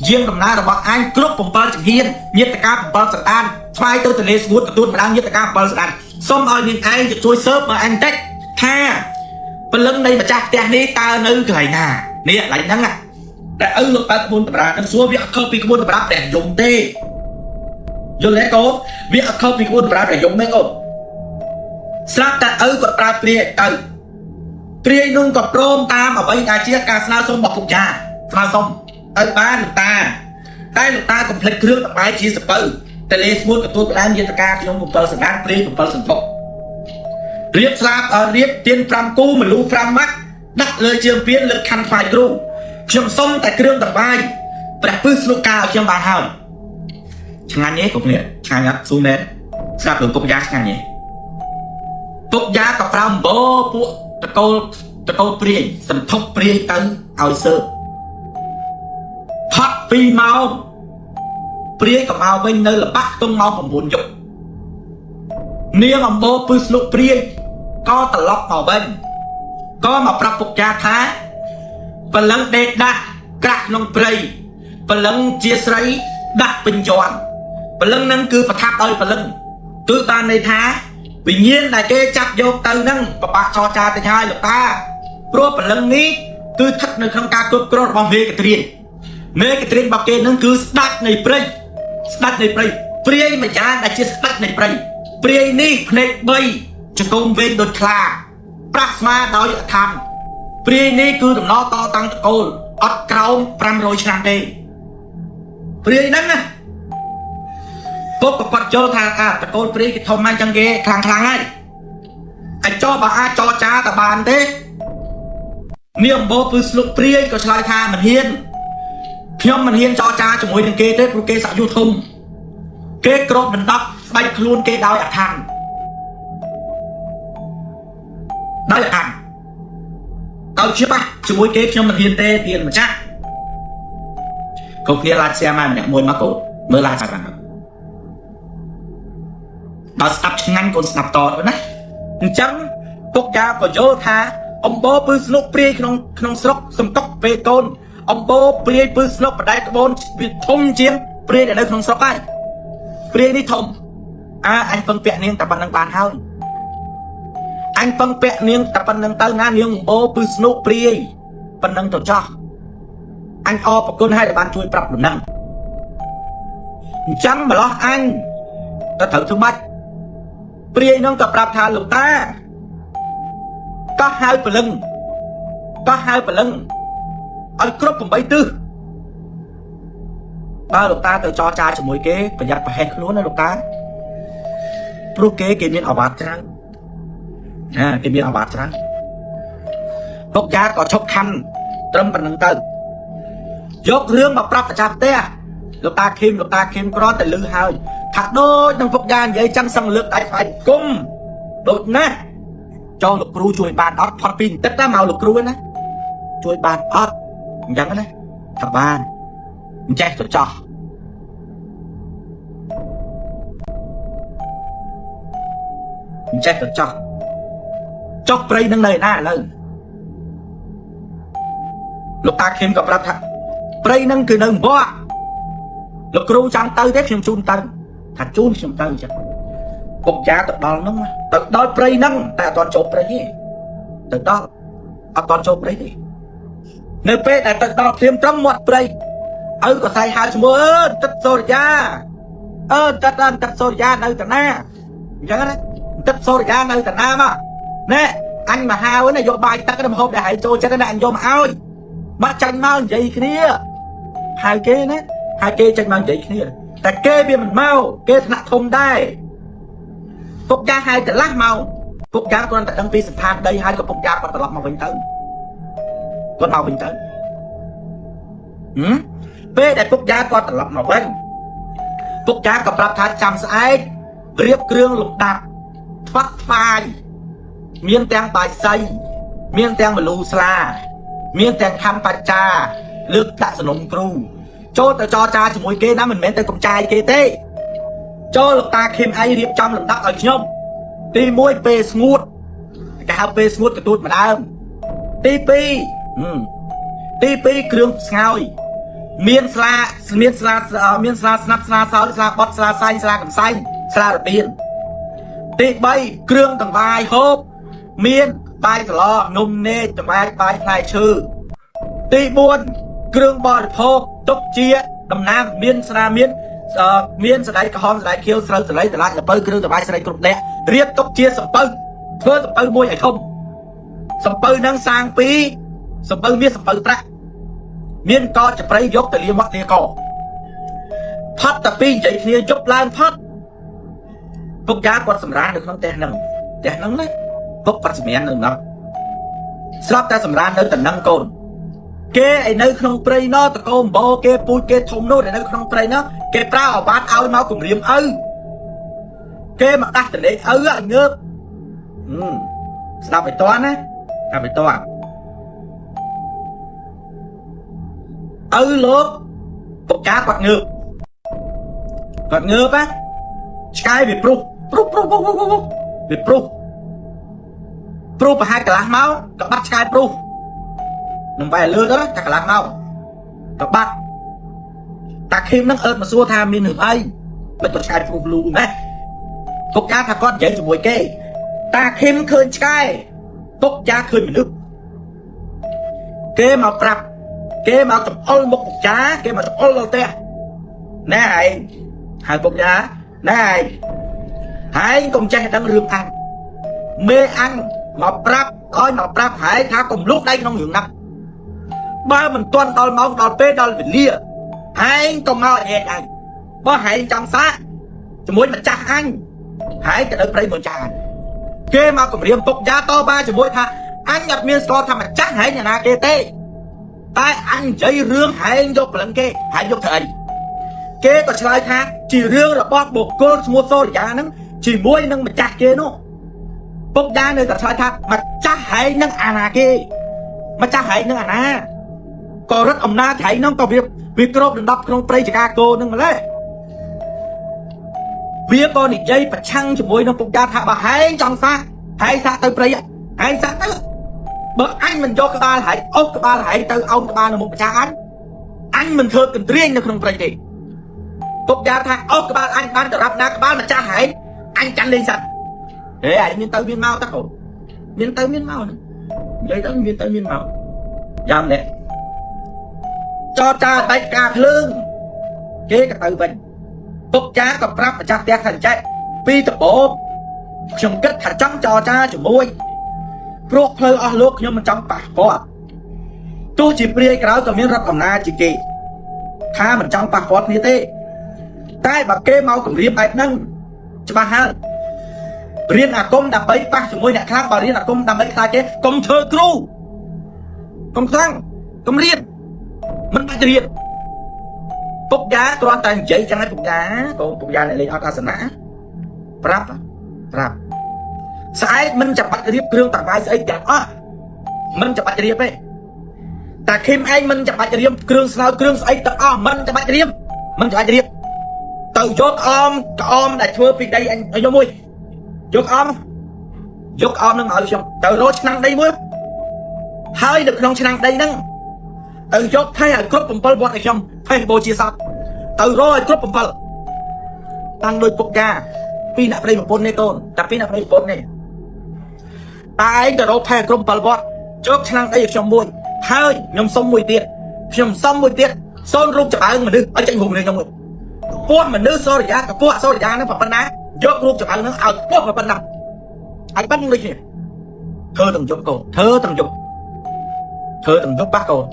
យាងដំណើររបស់អញគ្រប់7ជំហានញាតកា7សន្តានថ្វាយទៅទលេស្ងួតទទួលម្ដងញាតកា7សន្តានសូមឲ្យនាងឯងជួយស៊ើបមកអញតិចថាព្រលឹងនៃម្ចាស់ផ្ទះនេះតើនៅកន្លែងណានេះកន្លែងហ្នឹងតែឪលោកបើក្បួនតម្រានឹងសួរវាអត់ខុសពីក្បួនតម្រាព្រះយមទេយល់ទេកូនវាអត់ខុសពីក្បួនតម្រាព្រះយមទេកូនស្រាប់តែឪគាត់ប្រើព្រាយទៅព្រាយនោះក៏ព្រមតាមអ្វីដែលជាការស្នើសុំរបស់ពុកយ៉ាស្នើសុំឲ្យបានលោកតាតែលោកតាកុំភ្លេចគ្រឿងតបែជាសពៅតលេស្ងួតទទួលផ្ដើមយន្តការខ្ញុំ7សណ្ដានព្រាយ7សន្ធុរៀបស្លាបរៀបទៀន5គូមលូ5ម៉ាត់ដាក់លើជើងពៀនលើកខណ្ឌថ្វាយគ្រូខ្ញុំសុំតែគ្រឿងតបាយព្រះពឹសស្លុកកាឲ្យខ្ញុំបានហើយឆ្ងាញ់ទេគ្រប់នេះឆ្ងាញ់អត់ស៊ូមែនស្រាប់រឿងពុកយ៉ាឆ្ងាញ់ទេពុកយ៉ាក៏ប្រើអំបោពួកតកូលតកូលព្រាយសន្ធប់ព្រាយទៅឲ្យសើបផត់2ម៉ោងព្រាយក៏មកវិញនៅលបាក់ខ្ទង់ម៉ោង9យប់នាងអំបោពឹសស្លុកព្រាយក៏ត្រឡប់មកវិញក៏មកប្រាប់ពុកយ៉ាថាព្រលឹងដេកដាក់ក្រាស់ក្នុងព្រៃព្រលឹងជាស្រីដាក់ពេញយន់ព្រលឹងហ្នឹងគឺប្រថាប់ដោយព្រលឹងគឺបានន័យថាវិញ្ញាណដែលគេចាប់យកទៅហ្នឹងប្របាក់ចរចាទៅហើយលោកតាព្រោះព្រលឹងនេះគឺស្ថិតនៅក្នុងការគ្រប់គ្រងរបស់មេកត្រៀនមេកត្រៀនរបស់គេហ្នឹងគឺស្ដេចនៃព្រៃស្ដេចនៃព្រៃព្រាយម្យ៉ាងដែលជាស្ដេចនៃព្រៃព្រាយនេះភ្នែក3ចង្គមវែងដូចខ្លាប្រាស់ស្មាដោយអធម្មព្រាយនេះគឺដំណតតាំងតកូលអត់ក្រោម500ឆ្នាំទេព្រាយហ្នឹងណាពុកក៏គាត់យល់ថាអាតកូលព្រាយគេធំមកចឹងគេខ្លាំងខ្លាំងហើយអាចចោបើអាចចរចាតបានទេនាងអំបោពឹស្លុកព្រាយក៏ឆ្លើយថាមិនហ៊ានខ្ញុំមិនហ៊ានចរចាជាមួយនឹងគេទេព្រោះគេសាក់យុធំគេគ្របដណ្ដប់ស្បែកខ្លួនគេដោយអធម្មដោយអធម្មឲ្យជាបាក់ជាមួយគេខ្ញុំមិនហ៊ានទេទៀនម្ចាស់គ្រប់គ្នាឡាច share មកម្នាក់មួយមកកូនមើលឡាចបានដល់ស្ដាប់ឆ្ងាញ់កូនស្ដាប់តទៅណាអញ្ចឹងពុកយ៉ាក៏យល់ថាអំបោពឹសស្នុកព្រាយក្នុងក្នុងស្រុកសំកុកពេលកូនអំបោព្រាយពឹសស្នុកបដែកក្បូនវាធំជាងព្រាយដែលនៅក្នុងស្រុកហើយព្រាយនេះធំអាអញពឹងពាក់នាងតែប៉ុណ្្នឹងបានហើយអញពឹងពាក់នាងតែប៉ុណ្្នឹងទៅណានាងអំបោពឹសស្នុកព្រាយប៉ុណ្្នឹងទៅចោះអញអរប្រគុណហើយដែលបានជួយប្រាប់ដំណឹងអញ្ចឹងម្លោះអញទៅត្រូវធ្វើម៉េចព្រាយនោះក៏ប្រាប់ថាលោកតាក៏ហៅព្រលឹងក៏ហៅព្រលឹងឲ្យគ្រប់8ទិសបើលោកតាទៅចរចាជាមួយគេប្រយ័ត្នប្រហែសខ្លួនណាលោកតា ព្រោះគេគេមានអាវ៉ាត់ច្រើនណាគេមានអាវ៉ាត់ច្រើនពុកយ៉ាក៏ឈប់ខំត្រឹមប៉ុណ្្នឹងទៅយករឿងមកប្រាប់ម្ចាស់ផ្ទះលោកតាឃីមលោកតាឃីមគ្រាន់តែលឺហើយថាដូចនឹងពុកយ៉ានិយាយចឹងសឹងលើកដៃផ្អែកគុំដូចណាស់ចង់លោកគ្រូជួយបានអត់ផុតពីបន្តិចណាមកលោកគ្រូណាជួយបានអត់អញ្ចឹងណាថាបានអញ្ចេះទៅចោះអញ្ចេះទៅចោះចោះព្រៃនឹងនៅឯណាឥឡូវលោកតាខឹមក៏ប្រាប់ថាព្រៃនឹងគឺនៅអំបកលោកគ្រូចង់ទៅទេខ្ញុំជូនទៅថាជូនខ្ញុំទៅអញ្ចឹងពុកយ៉ាទៅដល់នោះទៅដល់ព្រៃហ្នឹងតែអត់ទាន់ចូលព្រៃទេទៅដល់អត់ទាន់ចូលព្រៃទេនៅពេលដែលទៅដល់ភ្លាមត្រង់មាត់ព្រៃឪក៏ស្រែកហៅឈ្មោះអឺទឹកសូរិយាអឺទឹកដល់ទឹកសូរិយានៅតាណាអញ្ចឹងណាទឹកសូរិយានៅតាណាមកណែអញមកហៅណាយកបាយទឹកទៅហូបដែលឲ្យចូលចិត្តណាអញយកមកឲ្យមកចាញ់មកនិយាយគ្នាហៅគេណាហៅគេចាញ់មកនិយាយគ្នាតែគេវាមិនមកគេថ្នាក់ធំដែរពុកយ៉ាហៅកន្លះមកពុកយ៉ាគ្រាន់តែដឹងពីស្ថានដីហើយក៏ពុកយ៉ាគាត់ត្រឡប់មកវិញទៅគាត់មកវិញទៅហឹមពេលដែលពុកយ៉ាគាត់ត្រឡប់មកវិញពុកយ៉ាក៏ប្រាប់ថាចាំស្អែករៀបគ្រឿងលំដាប់ថ្វាក់ថ្វាយមានទាំងបាយសីមានទាំងមលូស្លាមានទាំងខំបច្ចាលើកដាក់សនំគ្រូចូលទៅចរចាជាមួយគេណាមិនមែនទៅកំចាយគេទេចូលលោកតាខឹមអីរៀបចំលំដាប់ឲ្យខ្ញុំទី1ពេលស្ងួតគេហៅពេលស្ងួតកទួតម្ដើមទី2ហឹមទី2គ្រឿងស្ងោយមានស្លាមានស្លាមានស្លាស្នាប់ស្លាសោយស្លាបត់ស្លាសែងស្លាកំសែងស្លារបៀនទី3គ្រឿងតង្វាយហូបមានបាយសឡនំនេកតង្វាយបាយផ្លែឈើទី4គ្រឿងបរិភោគទុកជាតំណាងមានស្រាមានមានសណ្តែកក្រហមសណ្តែកខៀវស្រូវសលៃតឡាចលពៅគ្រឿងតង្វាយស្រីគ្រប់លក្ខរៀបទុកជាសំពៅធ្វើសំពៅមួយឲ្យធំសំពៅនឹងសាងពីសំពៅមាសសំពៅប្រាក់មានកចប្រៃយកទៅលាមាត់លាកផាត់តែពីរនិយាយគ្នាយប់ឡើងផាត់ពុកយ៉ាគាត់សម្រាននៅក្នុងផ្ទះហ្នឹងផ្ទះហ្នឹងណាពុកគាត់សម្រាននៅហ្នឹងស្រាប់តែសម្រាននៅតំណឹងកូនគេឯនៅក្នុងព្រៃណតកោអំបោគេពូជគេធំនោះនៅក្នុងព្រៃនោះគេប្រើអាវ៉ាត់ឲ្យមកគម្រាមឪគេមកដាស់តលេឪឲ្យងើបស្ដាប់ឲ្យតន់ណាស្ដាប់ឲ្យតន់ឪលោកពុកកាគាត់ងើបគាត់ងើបណាឆ្កែវាព្រុសព្រុសព្រុសព្រុសព្រុសវាព្រុសព្រុសប្រហែលកន្លះម៉ោងក៏បាត់ឆ្កែព្រុសនឹងបែរលើទៅណាតែកន្លះម៉ោងក៏បាត់តាខឹមនឹងអើតមកសួរថាមានរឿងអីមិនក៏ឆ្កែព្រុសលូណាពុកកាថាគាត់និយាយជាមួយគេតាខឹមឃើញឆ្កែពុកកាឃើញមនុស្សគេមកប្រាប់គេមកចំអុលមុខពុកចាគេមកចំអុលដល់ផ្ទះណែឯងហៅពុកចាណែឯងហើយកុំចេះដឹងរឿងអញមេអញមកប្រាប់ឲ្យមកប្រាប់ហើយថាកុំលូកដៃក្នុងរឿងហ្នឹងបើមិនទាន់ដល់ម៉ោងដល់ពេលដល់វេលាហើយកុំមកឲ្យឯងបើហែងចង់សាកជាមួយម្ចាស់អញហើយទៅដល់ព្រៃមួយចាស់អញគេមកគម្រាមពុកយ៉ាតបាជាមួយថាអញអត់មានស្គាល់ថាម្ចាស់ហែងអ្នកណាគេទេតែអញនិយាយរឿងហែងយកព្រលឹងគេហែងយកធ្វើអីគេក៏ឆ្លើយថាជារឿងរបស់បុគ្គលឈ្មោះសូរិយាហ្នឹងជាមួយនឹងម្ចាស់គេនោះពុកយ៉ានៅតែឆ្លើយថាម្ចាស់ហែងនឹងអាណាគេម្ចាស់ហែងនឹងអាណាក៏រត់អំណាចហែងហ្នឹងក៏វាគ្របដណ្ដប់ក្នុងព្រៃចកាគោហ្នឹងម្លេះវាក៏និយាយប្រឆាំងជាមួយនឹងពុកយ៉ាថាបើហែងចង់សាកហែងសាកទៅព្រៃហែងសាកទៅបើអញមិនយកក្បាលហែងអុសក្បាលហែងទៅអោនក្បាលនៅមុខម្ចាស់អញអញមិនធ្វើកន្ទ្រាញនៅក្នុងព្រៃទេពុកយ៉ាថាអុសក្បាលអញបានទៅរាប់ណាក្បាលម្ចាស់ហែងអញចាន់លេងសិនហេឯងមានទៅមានមកតើកូនមានទៅមានមកនិយាយទៅមានទៅមានមកយ៉ាងនេះចរចាបែកការភ្លើងគេក៏ទៅវិញពុកចាក៏ប្រាប់ម្ចាស់ផ្ទះថាចេះពីដំបូងខ្ញុំគិតថាចង់ចរចាជាមួយព្រោះផ្លូវអស់លោកខ្ញុំមិនចង់ប៉ះពាល់ទោះជាព្រាយក្រោយក៏មានរដ្ឋអំណាចជាគេថាមិនចង់ប៉ះពាល់គ្នាទេតែបើគេមកគម្រាមបែបហ្នឹងច្បាស់ហើយ រៀនអាគមដើម្បីប៉ះជាមួយអ្នកខ្លាំងបើរៀនអាគមដើម្បីខ្លាចគេកុំធ្វើគ្រូកុំខ្លាំងកុំរៀនមិនបាច់រៀនពុកយ៉ាគ្រាន់តែនិយាយចឹងឯងពុកយ៉ាកូនពុកយ៉ាអ្នកលេងអត់អាសនៈប្រាប់ប្រាប់ស្អែកមិនចាំបាច់រៀបគ្រឿងតបាយស្អីទាំងអស់មិនចាំបាច់រៀបទេតាខឹមឯងមិនចាំបាច់រៀបគ្រឿងស្នោគ្រឿងស្អីទាំងអស់មិនចាំបាច់រៀបមិនចាំបាច់រៀបទៅយកក្អមក្អមដែលធ្វើពីដីអញឲ្យយកមួយយកក្អមយកក្អមនឹងឲ្យខ្ញុំទៅរកឆ្នាំងដីមួយហើយនៅក្នុងឆ្នាំងដីហ្នឹងទៅយកថៃឲ្យគ្រប់7វត្តឲ្យខ្ញុំថៃបូជាសពទៅរកឲ្យគ្រប់7តាំងដោយពុកកាពីអ្នកប្តីប្រពន្ធនេះកូនតែពីអ្នកប្តីប្រពន្ធនេះតែឯងទៅរកថៃឲ្យគ្រប់7វត្តយកឆ្នាំងដីឲ្យខ្ញុំមួយហើយខ្ញុំសុំមួយទៀតខ្ញុំសុំមួយទៀតសូនរូបចម្អើងមនុស្សឲ្យចេញរូបមនុស្សខ្ញុំមួយពោះមនុស្សសូរិយាកពោះសូរិយាហ្នឹងប៉ុណ្ណាយករូបចម្អើងហ្នឹងឲ្យពោះប៉ុណ្ណាឲ្យប៉ុណ្្នឹងដូចគ្នាធ្វើទាំងយប់កូនធ្វើទាំងយប់ធ្វើទាំងយប់ប៉ះកូន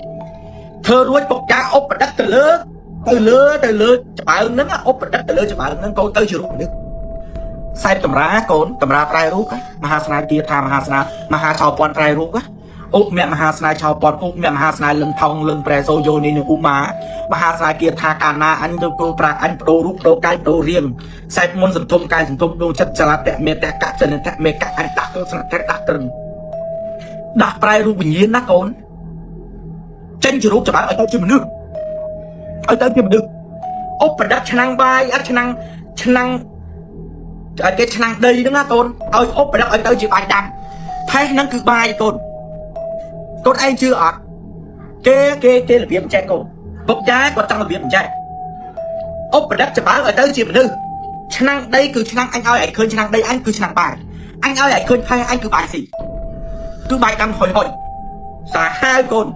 ធ្វើរួចពុកកាអុបប្រឌិតទៅលើទៅលើទៅលើចម្អើងហ្នឹងអុបប្រឌិតទៅលើចម្អើងហ្នឹងកូនទៅជារូបមនុស្សខ្សែតម្រាកូនតម្រាប្រែរូបមហាស្នេហ៍គាថាមហាស្នេហ៍មហាឆោពាន់ប្រែរូបឧបមមហាស្នេហ៍ឆោពាន់ឧបមមហាស្នេហ៍លឹងថងលឹងប្រែសូយោនេះនឹងឧមាមហាស្នេហ៍គាថាកាលណាអញទៅគោប្រាអញបដូររូបបដូរកាយបដូររាងខ្សែមុនសន្ធំកាយសន្ធំដួងចិត្តចលតៈមេតកៈចនិតៈមេកៈអញដាស់ទៅស្នាក់ដាស់ត្រឹងដាស់ប្រែរូបវិញ្ញាណណាកូនចេញជារូបច្បាប់ឲ្យទៅជាមនុស្សឲ្យទៅជាមនុស្សអុបប្រដាប់ឆ្នាំងបាយអត់ឆ្នាំងឆ្នាំងឲ្យគេឆ្នាំងដីហ្នឹងណាកូនឲ្យអុបប្រដាប់ឲ្យទៅជាបាយដាំផេះហ្នឹងគឺបាយកូនកូនឯងជឿអត់គេគេគេរបៀបចេះកូនពុកចាគាត់ចង់របៀបចេះអុបប្រដាប់ច្បាប់ឲ្យទៅជាមនុស្សឆ្នាំងដីគឺឆ្នាំងអញឲ្យឲ្យឃើញឆ្នាំងដីអញគឺឆ្នាំងបាយអញឲ្យឲ្យឃើញផេះអញគឺបាយស៊ីគឺបាយដាំហុយហុយសាហាវកូន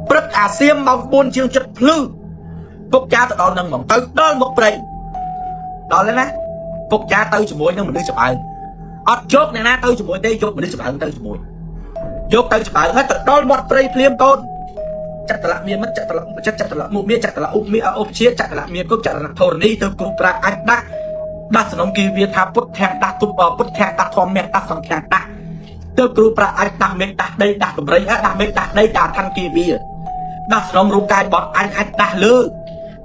ព្រឹកអាសៀមម៉ោង4ជាងចិត្តភ្លឺពុកចាទៅដល់នឹងហ្មងទៅដល់មុខព្រៃដល់ហើយណាពុកចាទៅជាមួយនឹងមនុស្សចម្អើងអត់យកអ្នកណាទៅជាមួយទេយកមនុស្សចម្អើងទៅជាមួយយកទៅចម្អើងហើយទៅដល់មាត់ព្រៃភ្លាមកូនចតលៈមានមិត្តចតលៈចិត្តចតលៈមុខមានចតលៈឧបមានឧបជាចតលៈមានគុំចតលៈធរណីទៅគ្រូប្រាអាចដាក់ដាក់សំណុំគីវាថាពុទ្ធៈដាក់ទុបពុទ្ធៈដាក់ធម្មៈដាក់សង្ឃៈដាក់ទៅគ្រូប្រាអាចដាក់មេដាក់ដីដាក់កម្រិដាក់មេដាក់ដីដាក់ឋានគីវាដាក់សំណុំរូបកាយបត់អញអាចដាក់លើ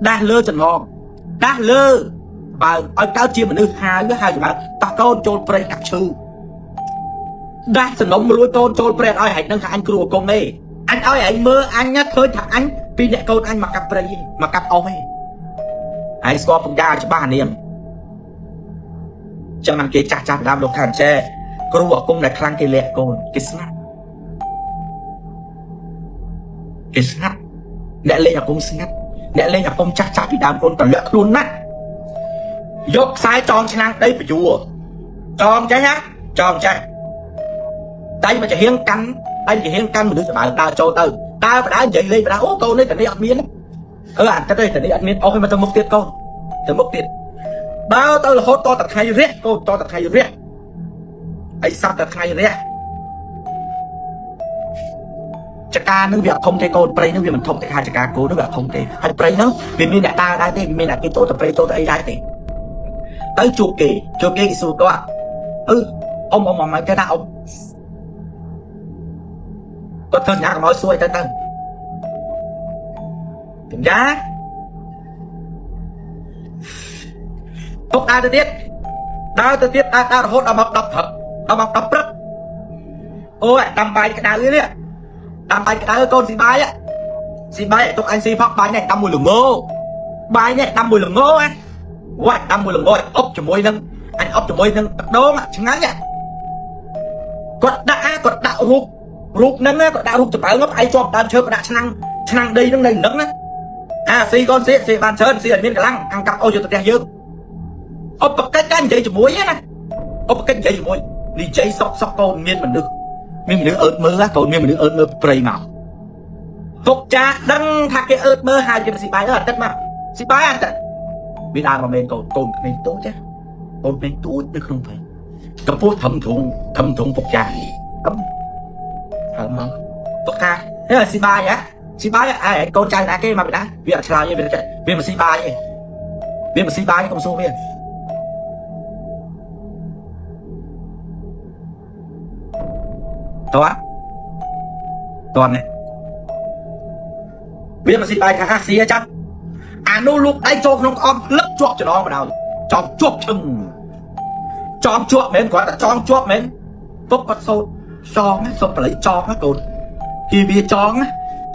ដាក់លើចន្លងដាក់លើបើឲ្យកើតជាមនុស្សហៅហៅច្បាប់តោះកូនចូលព្រៃកាប់ឈើដាក់សំណុំរួយកូនចូលព្រៃឲ្យហែកនឹងថាអញគ្រូអគុំទេអញឲ្យឯងមើលអញឃើញថាអញពីអ្នកកូនអញមកកាប់ព្រៃមកកាប់អស់ទេឯងស្គាល់ពង្កាច្បាស់នាងចឹងបានគេចាស់ចាស់ដើមលោកថាអញ្ចេះគ្រូអគុំដែលខ្លាំងគេលាក់កូនគេស្ងាត់គេស្ងាត់អ្នកលេងអគុំស្ងាត់អ្នកលេងអគុំចាស់ចាស់ពីដើមកូនតលាក់ខ្លួនណាស់យកខ្សែចងឆ្នាំងដីពយួរចងចេះណាចងចេះដៃមកចាហៀងកាន់ដៃចាហៀងកាន់មនុស្សសម្បើដើរចូលទៅដើរបដើនិយាយលេងបដើអូកូននេះតានេះអត់មានអឺអាទឹកទេតានេះអត់មានអស់ឲ្យមកទៅមុខទៀតកូនទៅមុខទៀតដើរទៅរហូតតតថ្ងៃរះកូនតតថ្ងៃរះអីសត្វតថ្ងៃរះចកានឹងវាអត់ធំទេកូនព្រៃនឹងវាមិនធំទេខាចកាគោនឹងវាអត់ធំទេហើយព្រៃហ្នឹងវាមានអ្នកដើរដែរទេវាមានអ្នកគេចូលទៅព្រៃចូលទៅអីដែរទេទៅជួបគេជួបគេគេសួរគាត់អឺអ៊ំអ៊ំអ៊ំមកគេថាអ៊ំគាត់ធ្វើសញ្ញាកុំឲ្យសួរអីទៅទៅកញ្ញាទុកដើរទៅទៀតដើរទៅទៀតដើរដើររហូតដល់ម៉ោង10ព្រឹកដល់ម៉ោង10ព្រឹកអូយដាំបាយក្តៅនេះដាំបាយក្តៅកូនស៊ីបាយស៊ីបាយទុកអញស៊ីផកបាយនេះដាំមួយល្ងបាយនេះដាំមួយល្ងណាវ៉ាដាំមួយល្ងអុបជាមួយនឹងអញអុបជាមួយនឹងទឹកដូងឆ្ងាញ់គាត់ដាក់គាត់ដាក់រូបរូបហ្នឹងគាត់ដាក់រូបចំបើងផ្អែកជាប់ដើមឈើគាត់ដាក់ឆ្នាំងឆ្នាំងដីហ្នឹងនៅនឹងណាអាស៊ីកូនស៊ីស៊ីបានច្រើនស៊ីឲ្យមានកម្លាំងអង្គកាប់អូយកទៅផ្ទះយើងឧបកិច្ចការនិយាយជាមួយណាឧបកិច្ចនិយាយជាមួយនិយាយសុកសុកកូនមានមនុស្សមានមនុស្សអើតមើលកូនមានមនុស្សអើតមើលព្រៃមកពុកចាដឹងថាគេអើតមើលហើយគេស៊ីបាយអើអាទិត្យមកស៊ីបាយអាទិត្យវាដើរមកមែនកូនកូនក្មេងតូចណាកូនក្មេងតូចនៅក្នុងព្រៃកម្ពស់ធំទ្រង់ធំទ្រង់ពុកចាធំហើយមកពុកថាហេស៊ីបាយហ៎ស៊ីបាយឯងកូនចៅណាគេមកពីណាវាអត់ឆ្លើយទេវាមិនស៊ីបាយទេវាមិនស៊ីបាយកុំសួរវា តើតើនេះវាមកស៊ីបាយខាងអាស៊ីចាំអានោះលូកដៃចូលក្នុងក្អមលឹកជាប់ច្រងបណ្ដោយចង់ជាប់ឈឹងចង់ជាប់មែនគ្រាន់តែចង់ជាប់មែនពុកគាត់សូត្រចងសុំបល័យចងណាកូនគីវាចងណា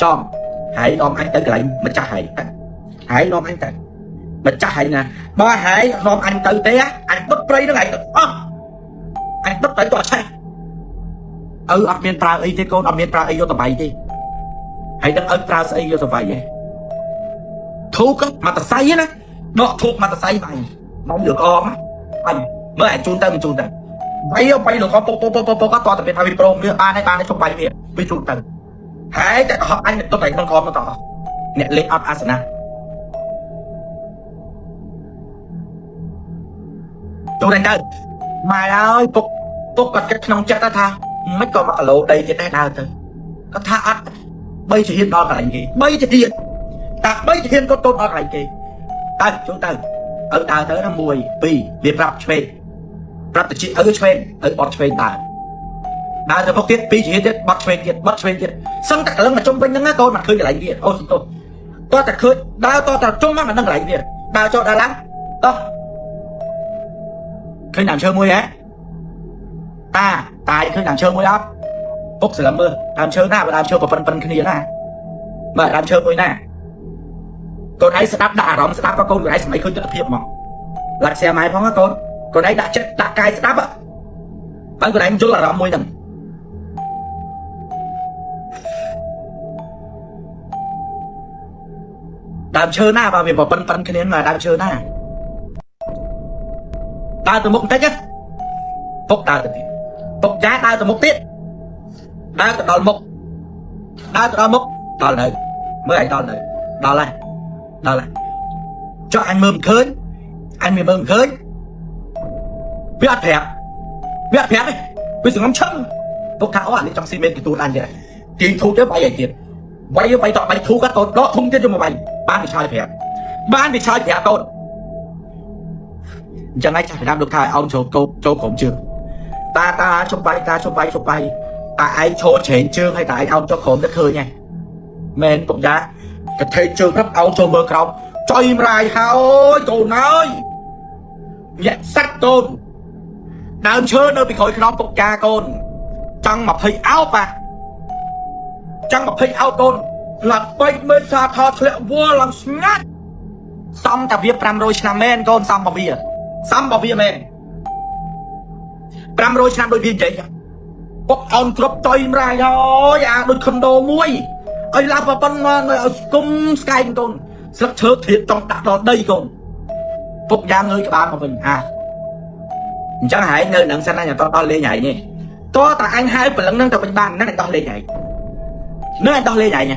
ចងហើយនាំអញទៅកន្លែងម្ចាស់ហើយហើយនាំអញទៅម្ចាស់ហើយណាបើហើយនាំអញទៅទេអញដុតព្រៃហ្នឹងឯងទៅអស់អញដុតទៅតោះឆេះឪអត់មានប្រើអីទេកូនអត់មានប្រើអីយកទៅបាយទេហើយដឹងឪប្រើស្អីយកទៅបាយទេធូបមកតសៃណាដកធូបមកតសៃបាយមកលើក្អមបាញ់មើលអញជូនទៅមិនជូនទៅបាយបាយលោកពុកពុកពុកពុកក៏តតែមានថាវាព្រមវាបានហើយបានហើយជុំបាយវាវាជូនទៅហើយតែកុហកអញទៅតែក្នុងក្អមទៅតអ្នកលេងអត់អាសនៈចូលតែទៅម៉ែអើយពុកពុកគាត់គិតក្នុងចិត្តថាមិនក៏មកគីឡូដីទៀតដែរដើរទៅគាត់ថាអត់បីជាហ៊ានដល់កន្លែងគេបីជាហ៊ានតាបីជាហ៊ានគាត់តូនដល់កន្លែងគេទៅចូលទៅឪដើរទៅណា1 2វាប្រាប់ឆ្វេងប្រាប់ទៅជីឪឆ្វេងឪបត់ឆ្វេងដើរដើរទៅពុកទៀត2ជាហ៊ានទៀតបត់ឆ្វេងទៀតបត់ឆ្វេងទៀតសឹងតែកលឹងមកជុំវិញហ្នឹងណាកូនមិនឃើញកន្លែងទៀតអូសន្ទុះតោះតែឃើញដើរតតែជុំមកមិនដឹងកន្លែងទៀតដើរចូលដើរឡើងតោះឃើញដើមឈើមួយហ៎តាតាឃើញដើមឈើមួយអត់ពុកស្លឹមមើលដើមឈើណាបើដើមឈើប្រប៉ុនប៉ុនគ្នាណាបើដើមឈើមួយណាកូនឯងស្ដាប់ដាក់អារម្មណ៍ស្ដាប់ក៏កូនឯងសម័យឃើញទស្សនភាពហ្មងឡាក់សែម៉ែផងកូនកូនឯងដាក់ចិត្តដាក់កាយស្ដាប់បើកូនឯងយល់អារម្មណ៍មួយហ្នឹងដើមឈើណាបើវាប្រប៉ុនប៉ុនគ្នាមកដើមឈើណាដើរទៅមុខបន្តិចណាពុកដើរទៅទៀតពុកចាដើរទៅមុខទៀតដើរទៅដល់មុខដើរទៅដល់មុខដល់នៅមើលឯងដល់នៅដល់ហើយដល់ហើយចុះអញមើលមិនឃើញអញមើលមិនឃើញវាអត់ប្រាប់វាអត់ប្រាប់ទេវាសងំឈឹងពុកថាអូអានេះចង់ស៊ីមេកទូតអញទៀតទាញធូបទៅបាយឯទៀតបាយបាយតបាយធូបក៏កូនដកធុងទៀតយកមកបាយបានវាឆ្លើយប្រាប់បានវាឆ្លើយប្រាប់កូនអញ្ចឹងឯងចាស់ឆ្នាំលោកថាឲ្យអោនចូលកោចូលក្រុមជើងតាតាជុំបាយតាជុំបាយជុំបាយតាឯងឈរច្រែងជើងហើយតាឯងអោនចូលក្រុមទៅឃើញហ៎មែនពុកយ៉ាកថេជើងប្រាប់អោនចូលមើលក្រោមចុយម្រាយហើយកូនអើយញាក់សាច់កូនដើមឈើនៅពីក្រោយខ្នងពុកចាកូនចង់20អោបអាចង់20អោបកូនឡើងបែកមើលសាថធ្លាក់វល់ឡើងស្ងាត់សំតាវា500ឆ្នាំមែនកូនសំបវាសំបវាមែន500ឆ្នាំដូចវានិយាយពុកអោនគ្រប់ចុយម្រាយហើយអាដូចខុនដូមួយឲ្យឡើងប៉ុណ្ណាឲ្យស្គុំស្កែងកូនស្លឹកឈើធៀបចង់ដាក់ដល់ដីកូនពុកយ៉ាងងើយក្បាលមកវិញអាអញ្ចឹងហែងនៅនឹងសិនណាញ៉ាំតដល់លេងហែងនេះតើតាអញហៅព្រលឹងនឹងទៅវិញបានហ្នឹងឯងដោះលេងហែងនឹងឯងដោះលេងហែង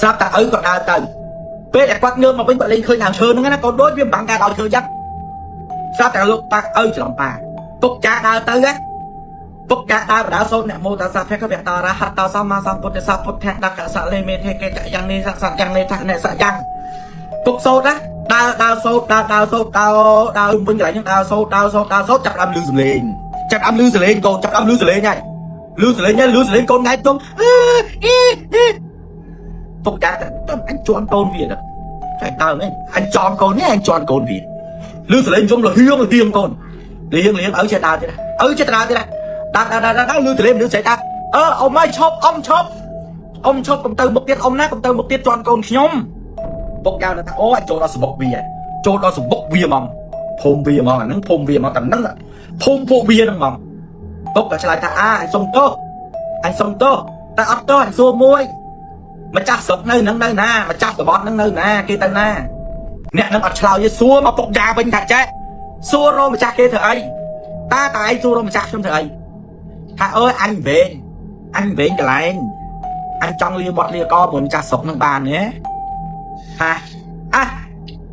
ស្រាប់តែឪក៏ដើរទៅពេលដែលគាត់ងើបមកវិញគាត់លេងឃើញដើមឈើហ្នឹងណាកូនដូចវាមិនបាំងការដល់ឈើចឹងស្រាប់តែលោកប៉ាឪច្រឡំប៉ាពុកចាដើរទៅណាពុកចាដើរបដាសូត្រអ្នកមោតាសៈភគវតរហតោសម្មាសម្ពុទ្ធស្សពុទ្ធៈដកសៈលេមេធេកេតយ៉ាងនេះសៈយ៉ាងនេះថាអ្នកសៈយ៉ាងពុកសូត្រណាដើរដើរសូត្រដើរដើរសូត្រដើរដើរវិញកន្លែងហ្នឹងដើរសូត្រដើរសូត្រដើរសូត្រចាប់ដើមលឺសំឡេងចាប់ដើមលឺសំឡេងកូនចាប់ដើមលឺសំឡេងហើយលឺសំឡេងហើយលឺសំឡេងកូនង៉ែទុំអឺអ៊ីអ៊ីពុកចាទៅអញជន់កូនវាទៅតែដើមអញចំកូននេះអញជន់កូនវាលឺសំឡេងយំលហៀងលហៀងកូនលហៀងលហៀងឪចេះដើរទៀតឪចេះដើរទៀតដើរដើរដើរដើរលឺសំឡេងមនុស្សស្រីថាអឺអ៊ំអើយឈប់អ៊ំឈប់អ៊ំឈប់កុំទៅមុខទៀតអ៊ំណាកុំទៅមុខទៀតជន់កូនខ្ញុំពុកកៅថាអូអញចូលដល់សបុកវាចូលដល់សបុកវាហ្មងភូមិវាហ្មងអាហ្នឹងភូមិវាហ្មងតែហ្នឹងភូមិពួកវាហ្នឹងហ្មងពុកក៏ឆ្លើយថាអាអញសុំទោសអញសុំទោសតែអត់ទោសអញសួរមួយម្ចាស់ស្រុកនៅហ្នឹងនៅណាម្ចាស់តំបន់ហ្នឹងនៅណាគេទៅណាអ្នកនឹងអត់ឆ្លើយទេសួរមកពុកយ៉ាវិញថាចេះសួររកម្ចាស់គេធ្វើអីតាតាឯងសួររកម្ចាស់ខ្ញុំធ្វើអីថាអើយអញវែងអញវែងកន្លែងអញចង់លាមាត់លាកមួយម្ចាស់ស្រុកហ្នឹងបានទេថាអះ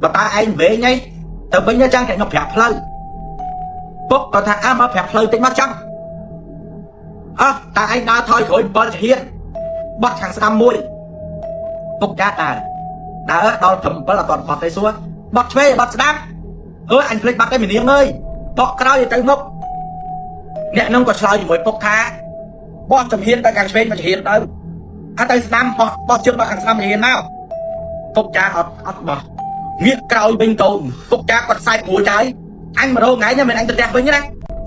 បើតាឯងវែងអីទៅវិញចាំគេខ្ញុំប្រាប់ផ្លូវពុកក៏ថាអះមកប្រាប់ផ្លូវតិចមកចាំអះតាឯងដើរថយក្រោយ7ជាហ៊ានបាត់ខាងស្ដាំមួយពុកចាដើរដើរដល់ត្រឹម7អត់ទាន់បាត់ទេសួរបាត់ឆ្វេងបាត់ស្ដាំអើយអញភ្លេចបាត់តែមនាងអើយបកក្រោយទៅមុខអ្នកនឹងក៏ឆ្លើយជាមួយពុកថា បោះចំហៀនទៅខាងឆ្វេងមកចំហៀនទៅអត់ទៅស្ដាំបោះបោះជើងមកខាងស្ដាំចំហៀនមកពុកចាអត់អត់បោះងាកក្រោយវិញកូនពុកចាគាត់ខ្សែព្រួយហើយអញមករងថ្ងៃនេះមិនអញទៅផ្ទះវិញណា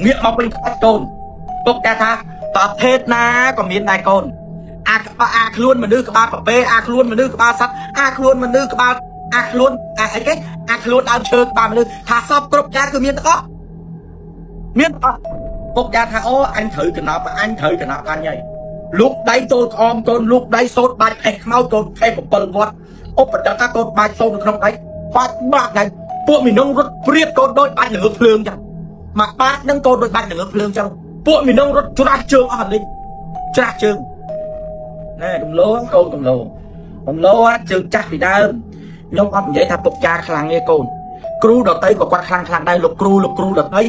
ងាកមកវិញខ្វាច់កូនពុកចាថាប្រភេទណាក៏មានដែរកូនអាក្បាលអាខ្លួនមនុស្សក្បាលប្រពេអាខ្លួនមនុស្សក្បាលសត្វអាខ្លួនមនុស្សក្បាលអាខ្លួនអាអីគេអាខ្លួនដើមឈើក្បាលមនុស្សថាសពគ្រប់យ៉ាងគឺមានទាំងអស់មានទាំងអស់ពុកចាថាអូអញត្រូវកណប់អញត្រូវកណប់អញហើយលូកដៃចូលក្អមកូនលូកដៃសូត្របាច់ផេះខ្មៅកូនផេះ7វត្តឧបដកកូនបាច់សូត្រនៅក្នុងដៃបាច់បាក់ដៃពួកមីនងរត់ព្រៀបកូនដូចបាច់ល្ងើភ្លើងចឹងមកបាច់នឹងកូនដូចបាច់ល្ងើភ្លើងចឹងពួកមីនងរត់ច្រាស់ជើងអស់លីងច្រាស់ជើងណែកំលោកូនកំលោកំលោជើងចាស់ពីដើមខ្ញុំអត់និយាយថាពុកចាខ្លាំងទេកូនគ្រូដតីក៏គាត់ខ្លាំងខ្លាំងដែរលោកគ្រូលោកគ្រូដតី